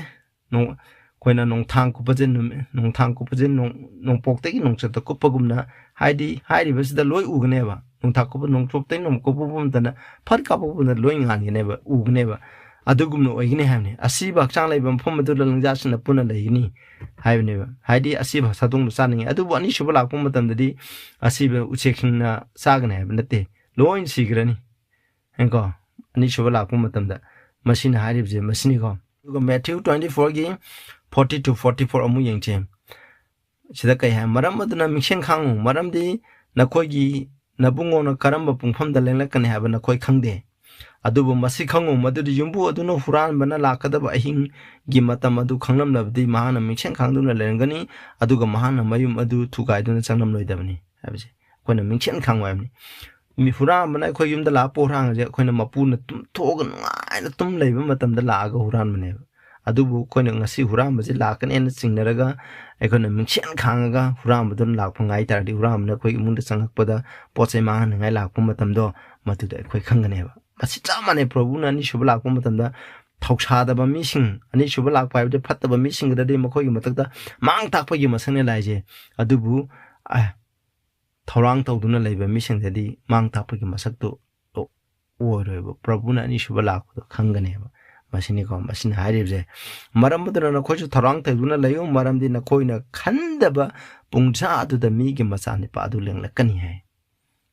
ꯅꯣꯡ-, ꯑꯩꯈꯣꯏꯅ ꯅꯣꯡꯊꯥꯡ ꯀꯨꯞꯄꯁꯦ ꯅꯨꯃꯤꯠ, ꯅꯣꯡꯊꯥꯡ ꯀꯨꯞꯄꯁꯦ ꯅꯣꯡ-, ꯅꯣꯡꯄꯣꯛꯇꯒꯤ ꯅꯣꯡꯆꯠꯇ ꯀꯨꯞꯄꯒꯨꯝꯅ, ꯍꯥꯏꯗꯤ ꯍꯥꯏꯔꯤꯕꯁꯤꯗ ꯂꯣꯏ ꯎꯒꯅꯦꯕ꯫ ꯅꯣꯡꯊꯥꯡ ꯀꯨꯞꯄ, ꯅꯣꯡꯄꯣꯛꯇꯒꯤ ꯅꯣꯡ ꯀꯨꯞꯄ ꯃꯇꯝꯗ ꯐꯠ ꯀꯥꯞꯄꯛꯄꯗ ꯂꯣꯏ ꯉꯥꯟꯒꯅꯦꯕ, ꯎꯒꯅꯦꯕ꯫ ꯑꯗꯨꯒꯨꯝꯅ ꯑꯣꯏꯒꯅꯤ ꯍꯥꯏꯕꯅꯤ꯫ ꯑꯁꯤꯕ ꯍꯛꯆꯥꯡ ꯂꯩꯕ ꯃꯐꯝ ꯑꯗꯨꯗ ꯂꯪꯖꯥꯁꯤꯡꯅ ꯄꯨꯟꯅ ꯂꯩꯒꯅꯤ ꯍꯥꯏꯕꯅꯦꯕ꯫ ꯍꯥꯏꯗꯤ ꯑꯁꯤꯕ ꯁꯥꯗꯣꯡꯗꯣ ꯆꯥꯅꯤꯡꯉꯤ꯫ ꯑꯗꯨꯕꯨ ꯑꯅꯤꯁꯨꯕ ꯂꯥꯛꯄ ꯃꯇꯝꯗꯗꯤ ꯑꯁꯤꯕ ꯎꯆꯦꯛꯁꯤꯡꯅ ꯆꯥꯒꯅꯤ ꯍꯥꯏꯕ ꯅꯠꯇꯦ, ꯂꯣꯏ ꯁꯤꯈ꯭ꯔꯅꯤ꯫ ꯍꯥꯏꯀꯣ? ꯑꯅꯤꯁꯨꯕ ꯂꯥꯛꯄ ꯃꯇꯝꯗ ꯃꯁꯤꯅ ꯍꯥꯏꯔꯤꯕꯁꯦ ꯃꯁꯤꯅꯤꯀꯣ꯫ ꯑꯗꯨꯒ Matthew twenty fourꯒꯤ forty to forty four ꯑꯃꯨꯛ ꯌꯦꯡꯁꯦ꯫ ꯁꯤꯗ ꯀꯩ ꯍꯥꯏ? "ꯃꯔꯝ ꯑꯗꯨꯅ ꯃꯤꯡꯁꯦꯟ ꯈꯥꯡꯉꯨ, ꯃꯔꯝꯗꯤ ꯅꯈꯣꯏꯒꯤ ꯅꯕꯨꯡꯉꯣꯅ ꯀꯔꯝꯕ ꯄꯨꯡꯐꯝꯗ ꯂꯦꯡꯂꯛꯀꯅꯤ ꯍꯥꯏꯕ ꯅꯈꯣꯏ ꯈꯪꯗꯦ꯫ ꯑꯗꯨꯕꯨ ꯃꯁꯤ ꯈꯪꯉꯨ, ꯃꯗꯨꯗꯤ ꯌꯨꯝꯕꯨ ꯑꯗꯨꯅ ꯍꯨꯔꯥꯟꯕꯅ ꯂꯥꯛꯀꯗꯕ ꯑꯍꯤꯡꯒꯤ ꯃꯇꯝ ꯑꯗꯨ ꯈꯪꯂꯝꯂꯕꯗꯤ ꯃꯍꯥꯛꯅ ꯃꯤꯡꯁꯦꯟ ꯈꯥꯡꯗꯨꯅ ꯂꯩꯔꯝꯒꯅꯤ, ꯑꯗꯨꯒ ꯃꯍꯥꯛꯅ ꯃꯌꯨꯝ ꯑꯗꯨ ꯊꯨꯒꯥꯏꯗꯨꯅ ꯆꯪꯂꯝꯂꯣꯏꯗꯕꯅꯤ" ꯍꯥꯏꯕꯁꯦ꯫ ꯑꯩꯈꯣꯏꯅ ꯃꯤꯡꯁꯦꯟ ꯈꯥꯡꯉꯨ ꯍꯥꯏꯕꯅꯤ꯫ ꯃꯤ ꯍꯨꯔꯥꯟꯕꯅ ꯑꯩꯈꯣꯏ ꯌꯨꯝꯗ ꯂꯥꯛꯑ ꯄꯣꯠ ꯍꯨꯔꯥꯟꯕꯁꯦ ꯑꯩꯈꯣꯏꯅ ꯃꯄꯨꯅ ꯇꯨꯝꯊꯣꯛꯑꯒ ꯅꯨꯡꯉꯥꯏꯅ ꯇꯨꯝ ꯂꯩꯕ ꯃꯇꯝꯗ ꯂꯥꯛꯑꯒ ꯍꯨꯔꯥꯟꯕꯅꯦꯕ꯫ ꯑꯗꯨꯕꯨ ꯑꯩꯈꯣꯏꯅ ꯉꯁꯤ ꯍꯨꯔꯥꯟꯕꯁꯦ ꯂꯥꯛꯀꯅꯦꯅ ꯆꯤꯡꯅꯔꯒ ꯑꯩꯈꯣꯏꯅ ꯃꯤꯡꯁꯦꯟ ꯈꯥꯡꯉꯒ ꯍꯨꯔꯥꯟꯕꯗꯨꯅ ꯂꯥꯛꯄ ꯉꯥꯏ ꯇꯥꯔꯗꯤ, ꯍꯨꯔꯥꯟꯕꯅ ꯑꯩꯈꯣꯏ ꯏꯃꯨꯡꯗ ꯆꯪꯉꯛꯄꯗ ꯄꯣꯠ ꯆꯩ ꯃꯥꯡꯍꯟꯅꯤꯡꯉꯥꯏ ꯂꯥꯛꯄ ꯃꯇꯝꯗꯣ, ꯃꯗꯨꯗ ꯑꯩꯈꯣꯏ ꯈꯪꯒꯅꯦꯕ꯫ ꯃꯁꯤ ꯆꯞ ꯃꯥꯟꯅꯩ꯫ ꯄ꯭ꯔꯚꯨꯅ ꯑꯅꯤꯁꯨꯕ ꯂꯥꯛꯄ ꯃꯇꯝꯗ ꯊꯧꯁꯥꯗꯕ ꯃꯤꯁꯤꯡ, ꯑꯅꯤꯁꯨꯕ ꯂꯥꯛꯄ ꯍꯥꯏꯕꯗꯤ ꯐꯠꯇꯕ ꯃꯤꯁꯤꯡꯒꯗꯗꯤ ꯃꯈꯣꯏꯒꯤ ꯃꯊꯛꯇ ꯃꯥꯡ ꯊꯥꯛꯄꯒꯤ ꯃꯁꯛꯅꯦ ꯂꯥꯛꯏꯁꯦ꯫ ꯑꯗꯨꯕꯨ, ꯑ, ꯊꯧꯔꯥꯡ ꯇꯧꯗꯨꯅ ꯂꯩꯕ ꯃꯤꯁꯤꯡꯗꯗꯤ ꯃꯥꯡ ꯊꯥꯛꯄꯒꯤ ꯃꯁꯛꯇꯨ ꯑꯣꯏꯔꯣꯏꯕ꯫ ꯄ꯭ꯔꯚꯨꯅ ꯑꯅꯤꯁꯨꯕ ꯂꯥꯛꯄꯗꯣ ꯈꯪꯒꯅꯦꯕ꯫ ꯃꯁꯤꯅꯤꯀꯣ, ꯃꯁꯤꯅ ꯍꯥꯏꯔꯤꯕꯁꯦ꯫ "ꯃꯔꯝ ꯑꯗꯨꯅ ꯅꯈꯣꯏꯁꯨ ꯊꯧꯔꯥꯡ ꯇꯧꯗꯨꯅ ꯂꯩꯌꯨ, ꯃꯔꯝꯗꯤ ꯅꯈꯣꯏꯅ ꯈꯟꯗꯕ ꯄꯨꯡꯖꯥ ꯑꯗꯨꯗ ꯃꯤꯒꯤ ꯃꯆꯥꯅꯤꯄꯥ ꯑꯗꯨ ꯂꯦꯡꯂꯛꯀꯅꯤ" ꯍꯥꯏ꯫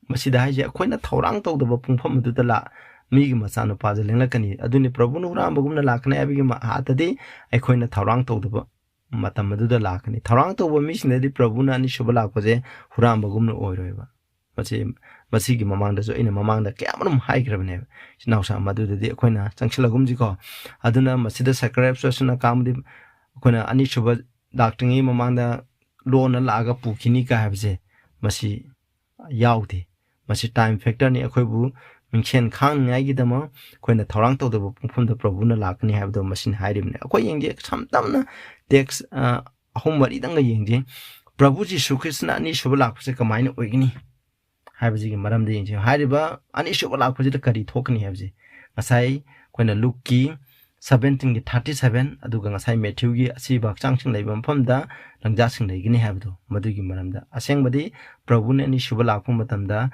ꯃꯁꯤꯗ ꯍꯥꯏꯁꯦ, ꯑꯩꯈꯣꯏꯅ ꯊꯧꯔꯥꯡ ꯇꯧꯗꯕ ꯄꯨꯡꯐꯝ ꯑꯗꯨꯗ ꯂꯥꯛ-, ꯃꯤꯒꯤ ꯃꯆꯥꯅꯨꯄꯥꯁꯦ ꯂꯦꯡꯂꯛꯀꯅꯤ꯫ ꯑꯗꯨꯅꯤ ꯄ꯭ꯔꯚꯨꯅ ꯍꯨꯔꯥꯟꯕꯒꯨꯝꯅ ꯂꯥꯛꯀꯅꯤ ꯍꯥꯏꯕꯒꯤ ꯃ-, ꯑꯥꯔꯊꯗꯤ ꯑꯩꯈꯣꯏꯅ ꯊꯧꯔꯥꯡ ꯇꯧꯗꯕ ꯃꯇꯝ ꯑꯗꯨꯗ ꯂꯥꯛꯀꯅꯤ꯫ ꯊꯧꯔꯥꯡ ꯇꯧꯕ ꯃꯤꯁꯤꯡꯗꯗꯤ ꯄ꯭ꯔꯚꯨꯅ ꯑꯅꯤꯁꯨꯕ ꯂꯥꯛꯄꯁꯦ ꯍꯨꯔꯥꯟꯕꯒꯨꯝꯅ ꯑꯣꯏꯔꯣꯏꯕ꯫ ꯃꯁꯤ, ꯃꯁꯤꯒꯤ ꯃꯃꯥꯡꯗꯁꯨ ꯑꯩꯅ ꯃꯃꯥꯡꯗ ꯀꯌꯥꯃꯔꯨꯝ ꯍꯥꯏꯈ꯭ꯔꯕꯅꯦꯕ꯫ ꯏꯆꯤꯟ ꯏꯅꯥꯎꯁꯥ, ꯃꯗꯨꯗꯗꯤ ꯑꯩꯈꯣꯏꯅ ꯆꯪꯁꯤꯜꯂꯒꯨꯝꯁꯤꯀꯣ꯫ ꯑꯗꯨꯅ ꯃꯁꯤꯗ ꯁꯀꯔꯥꯏꯞꯁꯔꯁꯅ ꯀꯥꯡꯕꯨꯗꯤ ꯑꯩꯈꯣꯏꯅ ꯑꯅꯤꯁꯨꯕ ꯂꯥꯛꯇ꯭ꯔꯤꯉꯩ ꯃꯃꯥꯡꯗ ꯂꯣꯟꯅ ꯂꯥꯛꯑꯒ ꯄꯨꯈꯤꯅꯤ ꯀꯥꯏ ꯍꯥꯏꯕꯁꯦ ꯃꯁꯤ ꯌꯥꯎꯗꯦ꯫ ꯃꯁꯤ ꯇꯥꯏꯝ ꯐꯦꯛꯇꯔꯅꯤ꯫ ꯑꯩꯈꯣꯏꯕꯨ ꯃꯤꯡꯁꯦꯟ ꯈꯥꯡꯅꯤꯉꯥꯏꯒꯤꯗꯃꯛ ꯑꯩꯈꯣꯏꯅ ꯊꯧꯔꯥꯡ ꯇꯧꯗꯕ ꯄꯨꯡꯐꯝꯗ ꯄ꯭ꯔꯚꯨꯅ ꯂꯥꯛꯀꯅꯤ ꯍꯥꯏꯕꯗꯣ ꯃꯁꯤꯅ ꯍꯥꯏꯔꯤꯕꯅꯤ꯫ ꯑꯩꯈꯣꯏ ꯌꯦꯡꯒꯦ, ꯁꯝ ꯇꯝꯅ ꯇꯦꯛꯁ, ꯑ, ꯑꯍꯨꯝ ꯃꯔꯤꯗꯪꯒ ꯌꯦꯡꯁꯦ꯫ ꯄ꯭ꯔꯚꯨ ꯖꯤꯁꯨ ꯈ꯭ꯔꯤꯁꯇꯅ ꯑꯅꯤꯁꯨꯕ ꯂꯥꯛꯄꯁꯦ ꯀꯃꯥꯏꯅ ꯑꯣꯏꯒꯅꯤ ꯍꯥꯏꯕꯁꯤꯒꯤ ꯃꯔꯝꯗ ꯌꯦꯡꯁꯦ꯫ ꯍꯥꯏꯔꯤꯕ ꯑꯅꯤꯁꯨꯕ ꯂꯥꯛꯄꯁꯤꯗ ꯀꯔꯤ ꯊꯣꯛꯀꯅꯤ ꯍꯥꯏꯕꯁꯦ ꯉꯁꯥꯏ ꯑꯩꯈꯣꯏꯅ ꯂꯨꯛꯀꯤ ꯁꯕꯦꯟꯇꯤꯟꯒꯤ ꯊꯥꯔꯇꯤ ꯁꯕꯦꯟ, ꯑꯗꯨꯒ ꯉꯁꯥꯏ ꯃꯦꯊ꯭ꯌꯨꯒꯤ ꯑꯁꯤꯕ ꯍꯛꯆꯥꯡꯁꯤꯡ ꯂꯩꯕ ꯃꯐꯝꯗ ꯂꯪꯖꯥꯁꯤꯡ ꯂꯩꯒꯅꯤ ꯍꯥꯏꯕꯗꯣ, ꯃꯗꯨꯒꯤ ꯃꯔꯝꯗ꯫ ꯑꯁꯦꯡꯕꯗꯤ ꯄ꯭ꯔꯚꯨꯅ ꯑꯅꯤꯁꯨꯕ ꯂꯥꯛꯄ ꯃꯇꯝꯗ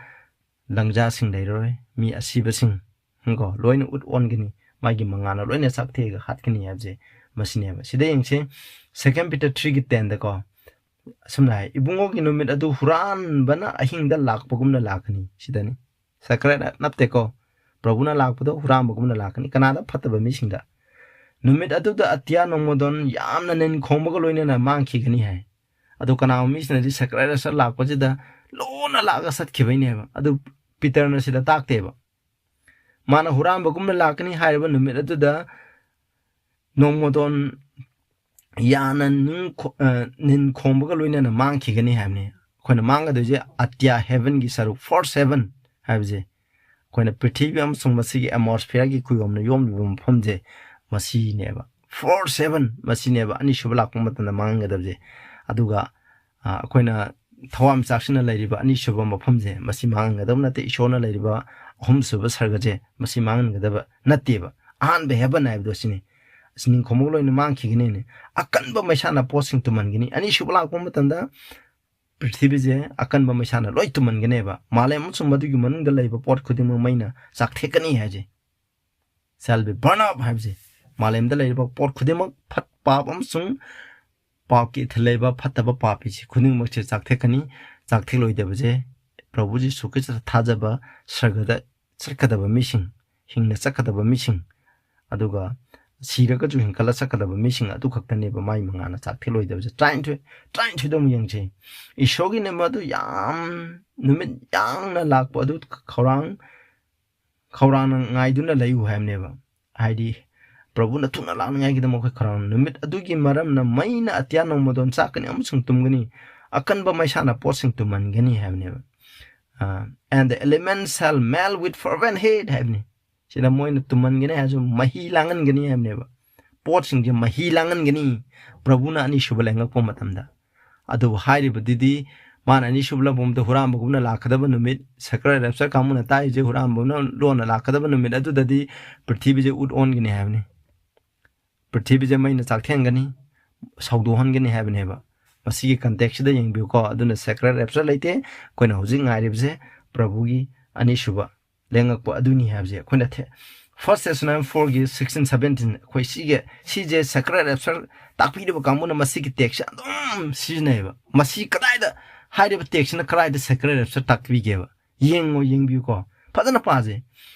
ꯂꯪꯖꯥꯁꯤꯡ ꯂꯩꯔꯔꯣꯏ, ꯃꯤ ꯑꯁꯤꯕꯁꯤꯡ ꯀꯣ ꯂꯣꯏꯅ ꯎꯠ ꯑꯣꯟꯒꯅꯤ, ꯃꯥꯒꯤ ꯃꯉꯥꯜꯅ ꯂꯣꯏꯅ ꯆꯥꯛꯊꯦꯛꯑꯒ ꯍꯥꯠꯀꯅꯤ ꯍꯥꯏꯕꯁꯦ ꯃꯁꯤꯅꯦꯕ꯫ ꯁꯤꯗ ꯌꯦꯡꯁꯦ, ꯁꯦꯀꯦꯟ ꯄꯤꯇꯔ ꯊ꯭ꯔꯤꯒꯤ ꯇꯦꯟꯗꯀꯣ, ꯑꯁꯨꯝꯅ ꯍꯥꯏ, "ꯏꯕꯨꯡꯉꯣꯒꯤ ꯅꯨꯃꯤꯠ ꯑꯗꯨ ꯍꯨꯔꯥꯟꯕꯅ ꯑꯍꯤꯡꯗ ꯂꯥꯛꯄꯒꯨꯝꯅ ꯂꯥꯛꯀꯅꯤ"꯫ ꯁꯤꯗꯅꯤ, ꯁꯀꯔꯥꯏꯠ ꯅꯠꯇꯦꯀꯣ, ꯄ꯭ꯔꯚꯨꯅ ꯂꯥꯛꯄꯗꯣ ꯍꯨꯔꯥꯟꯕꯒꯨꯝꯅ ꯂꯥꯛꯀꯅꯤ꯫ ꯀꯅꯥꯗ? ꯐꯠꯇꯕ ꯃꯤꯁꯤꯡꯗ꯫ "ꯅꯨꯃꯤꯠ ꯑꯗꯨꯗ ꯑꯇꯤꯌꯥ ꯅꯣꯡꯃꯗꯣꯟ ꯌꯥꯝꯅ ꯅꯤꯟ ꯈꯣꯡꯕꯒ ꯂꯣꯏꯅꯅ ꯃꯥꯡꯈꯤꯒꯅꯤ" ꯍꯥꯏ꯫ ꯑꯗꯣ ꯀꯅꯥꯒꯨꯝꯕ ꯃꯤꯁꯤꯡꯅꯗꯤ ꯁꯀꯔꯥꯏꯠꯁꯔ ꯂꯥꯛꯄꯁꯤꯗ ꯂꯣꯟꯅ ꯂꯥꯛꯑꯒ ꯆꯠꯈꯤꯕꯩꯅꯦꯕ꯫ ꯑꯗꯨ ꯄꯤꯇꯔꯅ ꯁꯤꯗ ꯇꯥꯛꯇꯦꯕ꯫ ꯃꯥꯅ ꯍꯨꯔꯥꯟꯕꯒꯨꯝꯅ ꯂꯥꯛꯀꯅꯤ ꯍꯥꯏꯔꯤꯕ ꯅꯨꯃꯤꯠ ꯑꯗꯨꯗ ꯅꯣꯡꯃꯗꯣꯟ ꯌꯥꯅ ꯅꯤꯡ ꯈꯣ-, ꯑ, ꯅꯤꯟ ꯈꯣꯡꯕꯒ ꯂꯣꯏꯅꯅ ꯃꯥꯡꯈꯤꯒꯅꯤ ꯍꯥꯏꯕꯅꯤ꯫ ꯑꯩꯈꯣꯏꯅ ꯃꯥꯡꯒꯗꯣꯏꯁꯦ ꯑꯇꯤꯌꯥ ꯍꯦꯕꯟꯒꯤ ꯁꯔꯨꯛ, ꯐꯣꯔ ꯁꯦꯚꯦꯟ ꯍꯥꯏꯕꯁꯦ, ꯑꯩꯈꯣꯏꯅ ꯄ꯭ꯔꯤꯊꯤꯕꯤ ꯑꯃꯁꯨꯡ ꯃꯁꯤꯒꯤ ꯑꯦꯠꯃꯣꯁꯐꯤꯌꯔꯒꯤ ꯀꯨꯌꯣꯝꯅ ꯌꯣꯝꯂꯤꯕ ꯃꯐꯝꯁꯦ ꯃꯁꯤꯅꯦꯕ꯫ ꯐꯣꯔ ꯁꯦꯚꯦꯟ ꯃꯁꯤꯅꯦꯕ ꯑꯅꯤꯁꯨꯕ ꯂꯥꯛꯄ ꯃꯇꯝꯗ ꯃꯥꯡꯒꯗꯕꯁꯦ꯫ ꯑꯗꯨꯒ, ꯑ, ꯑꯩꯈꯣꯏꯅ ꯊꯋꯥꯟꯃꯤꯆꯥꯛꯁꯤꯅ ꯂꯩꯔꯤꯕ ꯑꯅꯤꯁꯨꯕ ꯃꯐꯝꯁꯦ ꯃꯁꯤ ꯃꯥꯡꯍꯟꯒꯗꯕ ꯅꯠꯇꯦ꯫ ꯏꯁꯣꯔꯅ ꯂꯩꯔꯤꯕ ꯑꯍꯨꯝꯁꯨꯕ ꯁꯔꯒꯁꯦ ꯃꯁꯤ ꯃꯥꯡꯍꯟꯒꯗꯕ ꯅꯠꯇꯦꯕ꯫ ꯑꯍꯥꯟꯕ ꯍꯦꯕꯟ ꯍꯥꯏꯕꯗꯣ ꯁꯤꯅꯤ꯫ ꯑꯁꯤ ꯅꯤꯡꯈꯣꯡꯕꯒ ꯂꯣꯏꯅ ꯃꯥꯡꯈꯤꯒꯅꯤꯅꯦ꯫ ꯑꯀꯟꯕ ꯃꯩꯁꯥꯅ ꯄꯣꯠꯁꯤꯡ ꯇꯨꯝꯍꯟꯒꯅꯤ꯫ ꯑꯅꯤꯁꯨꯕ ꯂꯥꯛꯄ ꯃꯇꯝꯗ ꯄ꯭ꯔꯤꯊꯤꯕꯤꯁꯦ ꯑꯀꯟꯕ ꯃꯩꯁꯥꯅ ꯂꯣꯏ ꯇꯨꯝꯍꯟꯒꯅꯦꯕ꯫ ꯃꯥꯂꯦꯝ ꯑꯃꯁꯨꯡ ꯃꯗꯨꯒꯤ ꯃꯅꯨꯡꯗ ꯂꯩꯕ ꯄꯣꯠ ꯈꯨꯗꯤꯡꯃꯛ ꯃꯩꯅ ꯆꯥꯛꯊꯦꯛꯀꯅꯤ ꯍꯥꯏꯁꯦ꯫ Shall be burn up ꯍꯥꯏꯕꯁꯦ, ꯃꯥꯂꯦꯝꯗ ꯂꯩꯔꯤꯕ ꯄꯣꯠ ꯈꯨꯗꯤꯡꯃꯛ, ꯐꯠ-, ꯄꯥꯞ ꯑꯃꯁꯨꯡ ꯄꯥꯞꯀꯤ ꯏꯊꯤꯜ ꯂꯩꯕ ꯐꯠꯇꯕ ꯄꯥꯄꯤꯁꯤ ꯈꯨꯗꯤꯡꯃꯛꯁꯦ ꯆꯥꯛꯊꯦꯛꯀꯅꯤ꯫ ꯆꯥꯛꯊꯦꯛꯂꯣꯏꯗꯕꯁꯦ ꯄ꯭ꯔꯚꯨ ꯖꯤꯁꯨ ꯈ꯭ꯔꯤꯁꯇ ꯊꯥꯖꯕ, ꯁꯔꯒꯗ ꯆꯠꯀꯗꯕ ꯃꯤꯁꯤꯡ, ꯍꯤꯡꯅ ꯆꯠꯀꯗꯕ ꯃꯤꯁꯤꯡ, ꯑꯗꯨꯒ ꯁꯤꯔꯒꯁꯨ ꯍꯤꯡꯒꯠꯂ ꯆꯠꯀꯗꯕ ꯃꯤꯁꯤꯡ ꯑꯗꯨ ꯈꯛꯇꯅꯦꯕ ꯃꯥꯏ ꯃꯉꯥꯜꯅ ꯆꯥꯛꯊꯦꯛꯂꯣꯏꯗꯕꯁꯦ꯫ ꯇꯔꯥꯅꯤꯊꯣꯏ, ꯇꯔꯥꯅꯤꯊꯣꯏꯗ ꯑꯃꯨꯛ ꯌꯦꯡꯁꯦ꯫ ꯏꯁꯣꯔꯒꯤ ꯅꯨꯃꯤꯠ ꯑꯗꯨ ꯌꯥꯝ ꯅꯨꯃꯤꯠ ꯌꯥꯡꯅ ꯂꯥꯛꯄ ꯑꯗꯨ ꯈꯧꯔꯥꯡ, ꯈꯧꯔꯥꯡꯅ ꯉꯥꯏꯗꯨꯅ ꯂꯩꯌꯨ ꯍꯥꯏꯕꯅꯦꯕ꯫ ꯍꯥꯏꯗꯤ ꯄ꯭ꯔꯚꯨꯅ ꯊꯨꯅ ꯂꯥꯛꯅꯤꯡꯉꯥꯏꯒꯤꯗꯃꯛ ꯑꯩꯈꯣꯏ ꯈꯧꯔꯥꯡ꯫ ꯅꯨꯃꯤꯠ ꯑꯗꯨꯒꯤ ꯃꯔꯝꯅ ꯃꯩꯅ ꯑꯇꯤꯌꯥ ꯅꯣꯡꯃꯗꯣꯟ ꯆꯥꯛꯀꯅꯤ ꯑꯃꯁꯨꯡ ꯇꯨꯝꯒꯅꯤ, ꯑꯀꯟꯕ ꯃꯩꯁꯥꯅ ꯄꯣꯠꯁꯤꯡ ꯇꯨꯝꯍꯟꯒꯅꯤ ꯍꯥꯏꯕꯅꯦꯕ꯫ ꯑ, "And the elements shall melt with fervent heat" ꯍꯥꯏꯕꯅꯤ꯫ ꯁꯤꯗ ꯃꯣꯏꯅ ꯇꯨꯝꯍꯟꯒꯅꯤ ꯍꯥꯏꯔꯁꯨ ꯃꯍꯤ ꯂꯥꯡꯍꯟꯒꯅꯤ ꯍꯥꯏꯕꯅꯦꯕ꯫ ꯄꯣꯠꯁꯤꯡꯁꯦ ꯃꯍꯤ ꯂꯥꯡꯍꯟꯒꯅꯤ ꯄ꯭ꯔꯚꯨꯅ ꯑꯅꯤꯁꯨꯕ ꯂꯦꯡꯉꯛꯄ ꯃꯇꯝꯗ꯫ ꯑꯗꯨꯕꯨ ꯍꯥꯏꯔꯤꯕꯗꯨꯗꯤ ꯃꯥꯅ ꯑꯅꯤꯁꯨꯕ ꯂꯥꯛꯄ ꯃꯇꯝꯗ ꯍꯨꯔꯥꯟꯕꯒꯨꯝꯅ ꯂꯥꯛꯀꯗꯕ ꯅꯨꯃꯤꯠ, sacred rapture ꯀꯥꯡꯕꯨꯅ ꯇꯥꯛꯏꯁꯦ ꯍꯨꯔꯥꯟꯕꯒꯨꯝꯅ ꯂꯣꯟꯅ ꯂꯥꯛꯀꯗꯕ ꯅꯨꯃꯤꯠ ꯑꯗꯨꯗꯗꯤ ꯄ꯭ꯔꯤꯊꯤꯕꯤꯁꯦ ꯎꯠ ꯑꯣꯟꯒꯅꯤ ꯍꯥꯏꯕꯅꯤ꯫ ꯄ꯭ꯔꯤꯊꯤꯕꯤꯁꯦ ꯃꯩꯅ ꯆꯥꯛꯊꯦꯡꯒꯅꯤ, ꯁꯧꯗꯣꯛꯍꯟꯒꯅꯤ ꯍꯥꯏꯕꯅꯦꯕ꯫ ꯃꯁꯤꯒꯤ context ꯁꯤꯗ ꯌꯦꯡꯕꯤꯌꯨꯀꯣ꯫ ꯑꯗꯨꯅ sacred rapture ꯂꯩꯇꯦ꯫ ꯑꯩꯈꯣꯏꯅ ꯍꯧꯖꯤꯛ ꯉꯥꯏꯔꯤꯕꯁꯦ ꯄ꯭ꯔꯚꯨꯒꯤ ꯑꯅꯤꯁꯨꯕ ꯂꯦꯡꯉꯛꯄ ꯑꯗꯨꯅꯤ ꯍꯥꯏꯕꯁꯦ ꯑꯩꯈꯣꯏꯅ ꯊꯦ-, First Thessalonians four ꯒꯤ sixteen seventeen, ꯑꯩꯈꯣꯏ ꯁꯤꯒꯤ, ꯁꯤꯁꯦ sacred rapture ꯇꯥꯛꯄꯤꯔꯤꯕ ꯀꯥꯡꯕꯨꯅ ꯃꯁꯤꯒꯤ text ꯁꯦ ꯑꯗꯨꯝ ꯁꯤꯖꯤꯟꯅꯩꯌꯦꯕ꯫ ꯃꯁꯤ ꯀꯗꯥꯏꯗ, ꯍꯥꯏꯔꯤꯕ text ꯁꯤꯅ ꯀꯗꯥꯏꯗ sacred rapture ꯇꯥꯛꯄꯤꯒꯦꯕ? ꯌꯦꯡꯉꯣ, ꯌꯦꯡꯕꯤꯌꯨꯀꯣ, ꯐꯖꯅ ꯄꯥꯁꯦ꯫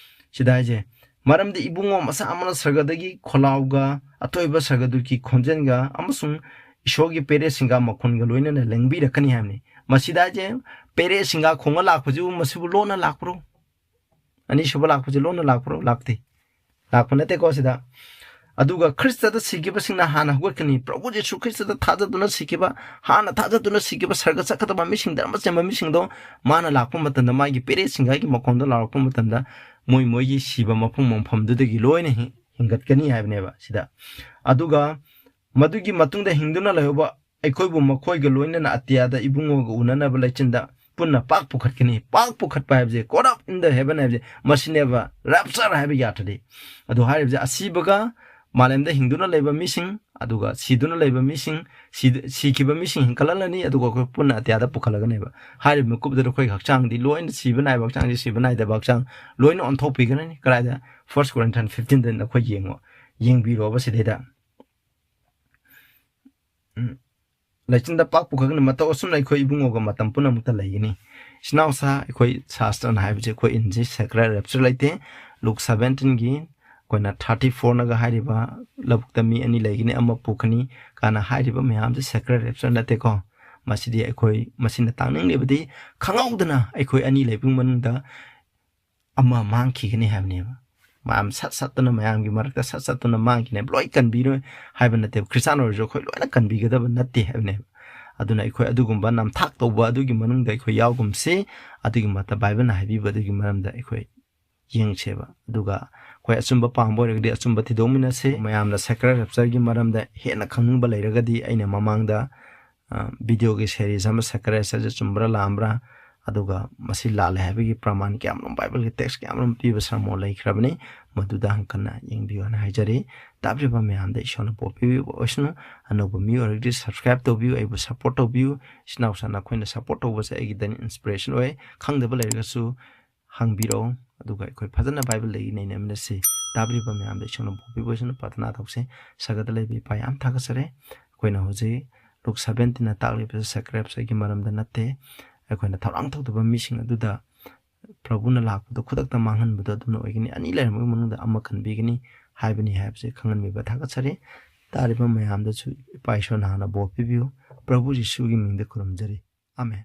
ꯁꯤꯗ ꯍꯥꯏꯁꯦ, "ꯃꯔꯝꯗꯤ ꯏꯕꯨꯡꯉꯣ ꯃꯆꯥ ꯑꯃꯅ ꯁꯔꯒꯗꯒꯤ ꯈꯣꯜꯂꯥꯎꯒ, ꯑꯇꯣꯏꯕ ꯁꯔꯒꯗꯨꯒꯤ ꯈꯣꯟꯖꯦꯜꯒ ꯑꯃꯁꯨꯡ ꯏꯁꯣꯔꯒꯤ ꯄꯦꯔꯦꯠꯁꯤꯡꯒ ꯃꯈꯣꯟꯒ ꯂꯣꯏꯅꯅ ꯂꯦꯡꯕꯤꯔꯛꯀꯅꯤ" ꯍꯥꯏꯕꯅꯤ꯫ ꯃꯁꯤꯗ ꯍꯥꯏꯁꯦ, ꯄꯦꯔꯦꯠꯁꯤꯡꯒ ꯈꯣꯡꯉ ꯂꯥꯛꯄꯁꯤꯕꯨ, ꯃꯁꯤꯕꯨ ꯂꯣꯟꯅ ꯂꯥꯛꯄ꯭ꯔꯣ? ꯑꯅꯤꯁꯨꯕ ꯂꯥꯛꯄꯁꯤ ꯂꯣꯟꯅ ꯂꯥꯛꯄ꯭ꯔꯣ? ꯂꯥꯛꯇꯦ꯫ ꯂꯥꯛꯄ ꯅꯠꯇꯦꯀꯣ ꯁꯤꯗ꯫ ꯑꯗꯨꯒ ꯈ꯭ꯔꯤꯁꯇꯗ ꯁꯤꯈꯤꯕꯁꯤꯡꯅ ꯍꯥꯟꯅ ꯍꯧꯒꯠꯀꯅꯤ꯫ ꯄ꯭ꯔꯚꯨ ꯌꯤꯁꯨ ꯈ꯭ꯔꯤꯁꯇꯗ ꯊꯥꯖꯗꯨꯅ ꯁꯤꯈꯤꯕ, ꯍꯥꯟꯅ ꯊꯥꯖꯗꯨꯅ ꯁꯤꯈꯤꯕ, ꯁꯔꯒ ꯆꯠꯀꯗꯕ ꯃꯤꯁꯤꯡ, ꯙꯔꯃ ꯆꯦꯟꯕ ꯃꯤꯁꯤꯡꯗꯣ ꯃꯥꯅ ꯂꯥꯛꯄ ꯃꯇꯝꯗ ꯃꯥꯒꯤ ꯄꯦꯔꯦꯠꯁꯤꯡꯒꯤ ꯃꯈꯣꯟꯗꯣ ꯂꯥꯎꯔꯛꯄ ꯃꯇꯝꯗ ꯃꯣꯏ ꯃꯣꯏꯒꯤ ꯁꯤꯕ ꯃꯐꯝ ꯃꯐꯝꯗꯨꯗꯒꯤ ꯂꯣꯏꯅ ꯍꯤꯡ-, ꯍꯤꯡꯒꯠꯀꯅꯤ ꯍꯥꯏꯕꯅꯦꯕ ꯁꯤꯗ꯫ ꯑꯗꯨꯒ ꯃꯗꯨꯒꯤ ꯃꯇꯨꯡꯗ ꯍꯤꯡꯗꯨꯅ ꯂꯩꯍꯧꯕ ꯑꯩꯈꯣꯏꯕꯨ ꯃꯈꯣꯏꯒ ꯂꯣꯏꯅꯅ ꯑꯇꯤꯌꯥꯗ ꯏꯕꯨꯡꯉꯣꯒ ꯎꯅꯅꯕ ꯂꯩꯆꯤꯟꯗ ꯄꯨꯟꯅ ꯄꯥꯛ ꯄꯨꯈꯠꯀꯅꯤ꯫ ꯄꯥꯛ ꯄꯨꯈꯠꯄ ꯍꯥꯏꯕꯁꯦ, caught up in the heaven ꯍꯥꯏꯕꯁꯦ, ꯃꯁꯤꯅꯦꯕ rapture ꯍꯥꯏꯕ ꯌꯥꯊꯗꯤ꯫ ꯑꯗꯨ ꯍꯥꯏꯔꯤꯕꯁꯦ, ꯑꯁꯤꯕꯒ ꯃꯥꯂꯦꯝꯗ ꯍꯤꯡꯗꯨꯅ ꯂꯩꯕ ꯃꯤꯁꯤꯡ, ꯑꯗꯨꯒ ꯁꯤꯗꯨꯅ ꯂꯩꯕ ꯃꯤꯁꯤꯡ, ꯁꯤꯗ-, ꯁꯤꯈꯤꯕ ꯃꯤꯁꯤꯡ ꯍꯤꯡꯒꯠꯂꯛꯂꯅꯤ, ꯑꯗꯨꯒ ꯑꯩꯈꯣꯏ ꯄꯨꯟꯅ ꯑꯇꯤꯌꯥꯗ ꯄꯨꯈꯠꯂꯒꯅꯦꯕ꯫ ꯍꯥꯏꯔꯤꯕ ꯃꯤꯀꯨꯞꯇꯨꯗ ꯑꯩꯈꯣꯏꯒꯤ ꯍꯛꯆꯥꯡꯗꯤ ꯂꯣꯏꯅ ꯁꯤꯕ ꯅꯥꯏꯕ, ꯍꯛꯆꯥꯡꯁꯤ ꯁꯤꯕ ꯅꯥꯏꯗꯕ ꯍꯛꯆꯥꯡ ꯂꯣꯏꯅ ꯑꯣꯟꯊꯣꯛꯄꯤꯒꯅꯤ꯫ ꯀꯗꯥꯏꯗ? First Corinthians fifteen ꯗ ꯑꯩꯈꯣꯏ ꯌꯦꯡꯉꯣ, ꯌꯦꯡꯕꯤꯔꯣꯕ ꯁꯤꯗꯩꯗ꯫ ꯎꯝ꯫ ꯂꯩꯆꯤꯟꯗ ꯄꯥꯛ ꯄꯨꯈꯠꯀꯅꯤ꯫ ꯃꯇꯧ ꯑꯁꯨꯝꯅ ꯑꯩꯈꯣꯏ ꯏꯕꯨꯡꯉꯣꯒ ꯃꯇꯝ ꯄꯨꯝꯅꯃꯛꯇ ꯂꯩꯒꯅꯤ꯫ ꯏꯆꯤꯟ ꯏꯅꯥꯎꯁꯥ, ꯑꯩꯈꯣꯏ ꯁꯥꯁꯇ꯭ꯔꯅ ꯍꯥꯏꯕꯁꯦ ꯑꯩꯈꯣꯏ ꯏꯟꯁꯤ sacred rapture ꯂꯩꯇꯦ꯫ Luke seventeen ꯒꯤ, ꯑꯩꯈꯣꯏ ꯑꯩꯈꯣꯏꯅ ꯊꯥꯔꯇꯤ ꯐꯣꯔꯅꯒ ꯍꯥꯏꯔꯤꯕ ꯂꯧꯕꯨꯛꯇ ꯃꯤ ꯑꯅꯤ ꯂꯩꯒꯅꯤ, ꯑꯃ ꯄꯨꯈꯅꯤ ꯀꯥꯏꯅ ꯍꯥꯏꯔꯤꯕ ꯃꯌꯥꯝꯁꯦ ꯁꯦꯀ꯭ꯔꯦꯠ ꯔꯦꯞꯆꯔ ꯅꯠꯇꯦꯀꯣ꯫ ꯃꯁꯤꯗꯤ ꯑꯩꯈꯣꯏ, ꯃꯁꯤꯅ ꯇꯥꯛꯅꯤꯡꯂꯤꯕꯗꯤ ꯈꯪꯍꯧꯗꯅ ꯑꯩꯈꯣꯏ ꯑꯅꯤ ꯂꯩꯕꯒꯤ ꯃꯅꯨꯡꯗ ꯑꯃ ꯃꯥꯡꯈꯤꯒꯅꯤ ꯍꯥꯏꯕꯅꯦꯕ꯫ ꯃꯌꯥꯝ ꯁꯠ ꯁꯠꯇꯅ, ꯃꯌꯥꯝꯒꯤ ꯃꯔꯛꯇ ꯁꯠ ꯁꯠꯇꯅ ꯃꯥꯡꯈꯤꯅꯦꯕ꯫ ꯂꯣꯏ ꯀꯟꯕꯤꯔꯣꯏ ꯍꯥꯏꯕ ꯅꯠꯇꯦꯕ꯫ ꯈ꯭ꯔꯤꯁꯇꯥꯟ ꯑꯣꯏꯔꯁꯨ ꯑꯩꯈꯣꯏ ꯂꯣꯏꯅ ꯀꯟꯕꯤꯒꯗꯕ ꯅꯠꯇꯦ ꯍꯥꯏꯕꯅꯦꯕ꯫ ꯑꯗꯨꯅ ꯑꯩꯈꯣꯏ ꯑꯗꯨꯒꯨꯝꯕ ꯅꯝꯊꯥꯛ ꯇꯧꯕ ꯑꯗꯨꯒꯤ ꯃꯅꯨꯡꯗ ꯑꯩꯈꯣꯏ ꯌꯥꯎꯒꯨꯝꯁꯤ꯫ ꯑꯗꯨꯒꯤ ꯃꯇꯝ ꯕꯥꯏꯕꯜꯅ ꯍꯥꯏꯕꯤꯕ ꯑꯗꯨꯒꯤ ꯃꯔꯝꯗ ꯑꯩꯈꯣꯏ ꯌꯦꯡꯁꯦꯕ꯫ ꯑꯗꯨꯒ ꯑꯩꯈꯣꯏ ꯑꯆꯨꯝꯕ ꯄꯥꯝꯕ ꯑꯣꯏꯔꯒꯗꯤ ꯑꯆꯨꯝꯕ ꯊꯤꯗꯣꯛꯃꯤꯟꯅꯁꯤ꯫ ꯃꯌꯥꯝꯅ ꯁꯦꯀ꯭ꯔꯦꯠ ꯔꯦꯞꯆꯔꯒꯤ ꯃꯔꯝꯗ ꯍꯦꯟꯅ ꯈꯪꯅꯤꯡꯕ ꯂꯩꯔꯒꯗꯤ ꯑꯩꯅ ꯃꯃꯥꯡꯗ, ꯑ, ꯚꯤꯗꯤꯑꯣꯒꯤ ꯁꯦꯔꯤꯁ ꯑꯃ, ꯁꯦꯀ꯭ꯔꯦꯠ ꯔꯦꯞꯆꯔꯁꯦ ꯆꯨꯝꯕ꯭ꯔꯥ ꯂꯥꯟꯕ꯭ꯔꯥ, ꯑꯗꯨꯒ ꯃꯁꯤ ꯂꯥꯜꯂꯦ ꯍꯥꯏꯕꯒꯤ ꯄ꯭ꯔꯃꯥꯟ ꯀꯌꯥꯃꯔꯨꯝ, ꯕꯥꯏꯕꯜꯒꯤ ꯇꯦꯛꯁ ꯀꯌꯥꯃꯔꯨꯝ ꯄꯤꯕ ꯁꯔꯃꯣꯟ ꯂꯩꯈ꯭ꯔꯕꯅꯤ꯫ ꯃꯗꯨꯗ ꯍꯪꯀꯟꯅ ꯌꯦꯡꯕꯤꯌꯨ ꯍꯥꯏꯅ ꯍꯥꯏꯖꯔꯤ꯫ ꯇꯥꯕꯤꯔꯤꯕ ꯃꯌꯥꯝꯗ ꯏꯁꯣꯔꯅ ꯕꯣꯔ ꯄꯤꯕꯤꯕ ꯑꯣꯏꯁꯅꯨ꯫ ꯑꯅꯧꯕ ꯃꯤ ꯑꯣꯏꯔꯒꯗꯤ ꯁꯕꯁꯀ꯭ꯔꯥꯏꯕ ꯇꯧꯕꯤꯌꯨ, ꯑꯩꯕꯨ ꯁꯞꯄꯣꯔꯠ ꯇꯧꯕꯤꯌꯨ꯫ ꯏꯆꯤꯟ ꯏꯅꯥꯎꯁꯥ, ꯅꯈꯣꯏꯅ ꯁꯞꯄꯣꯔꯠ ꯇꯧꯕꯁꯦ ꯑꯩꯒꯤꯗꯤ ꯏꯟꯁꯄꯤꯔꯦꯁꯟ ꯑꯣꯏ꯫ ꯈꯪꯗꯕ ꯂꯩꯔꯒꯁꯨ ꯍꯪꯕꯤꯔꯛꯑꯣ, ꯑꯗꯨꯒ ꯑꯩꯈꯣꯏ ꯐꯖꯅ ꯕꯥꯏꯕꯜꯗꯒꯤ ꯅꯩꯅꯃꯤꯟꯅꯁꯤ꯫ ꯇꯥꯕꯤꯔꯤꯕ ꯃꯌꯥꯝꯗ ꯏꯁꯣꯔꯅ ꯕꯣꯔ ꯄꯤꯕ ꯑꯣꯏꯁꯅꯨ꯫ ꯄ꯭ꯔꯥꯊꯅꯥ ꯇꯧꯁꯦ꯫ ꯁꯒꯠꯇ ꯂꯩꯕ ꯏꯄꯥ, ꯌꯥꯝ ꯊꯥꯒꯠꯆꯔꯦ꯫ ꯑꯩꯈꯣꯏꯅ ꯍꯧꯖꯤꯛ ꯂꯨꯛ ꯁꯕꯦꯟꯇꯤꯟꯅ ꯇꯥꯛꯂꯤꯕꯁꯦ ꯁꯦꯀ꯭ꯔꯦꯠ ꯔꯦꯞꯆꯔꯒꯤ ꯃꯔꯝꯗ ꯅꯠꯇꯦ꯫ ꯑꯩꯈꯣꯏꯅ ꯊꯧꯔꯥꯡ ꯇꯧꯗꯕ ꯃꯤꯁꯤꯡ ꯑꯗꯨꯗ ꯄ꯭ꯔꯚꯨꯅ ꯂꯥꯛꯄꯗ ꯈꯨꯗꯛꯇ ꯃꯥꯡꯍꯟꯕꯗꯣ ꯑꯗꯨꯅ ꯑꯣꯏꯒꯅꯤ꯫ ꯑꯅꯤ ꯂꯩꯔꯝꯕꯒꯤ ꯃꯅꯨꯡꯗ ꯑꯃ ꯀꯟꯕꯤꯒꯅꯤ ꯍꯥꯏꯕꯅꯤ ꯍꯥꯏꯕꯁꯦ ꯈꯪꯍꯟꯕꯤꯕ ꯊꯥꯒꯠꯆꯔꯤ꯫ ꯇꯥꯔꯤꯕ ꯃꯌꯥꯝꯗꯁꯨ ꯏꯄꯥ ꯏꯁꯣꯔꯅ ꯍꯥꯟꯅ ꯕꯣꯔ ꯄꯤꯕꯤꯌꯨ꯫ ꯄ꯭ꯔꯚꯨ ꯌꯤꯁꯨꯒꯤ ꯃꯤꯡꯗ ꯈꯨꯔꯨꯝꯖꯔꯤ꯫ ꯑꯃꯦꯟ꯫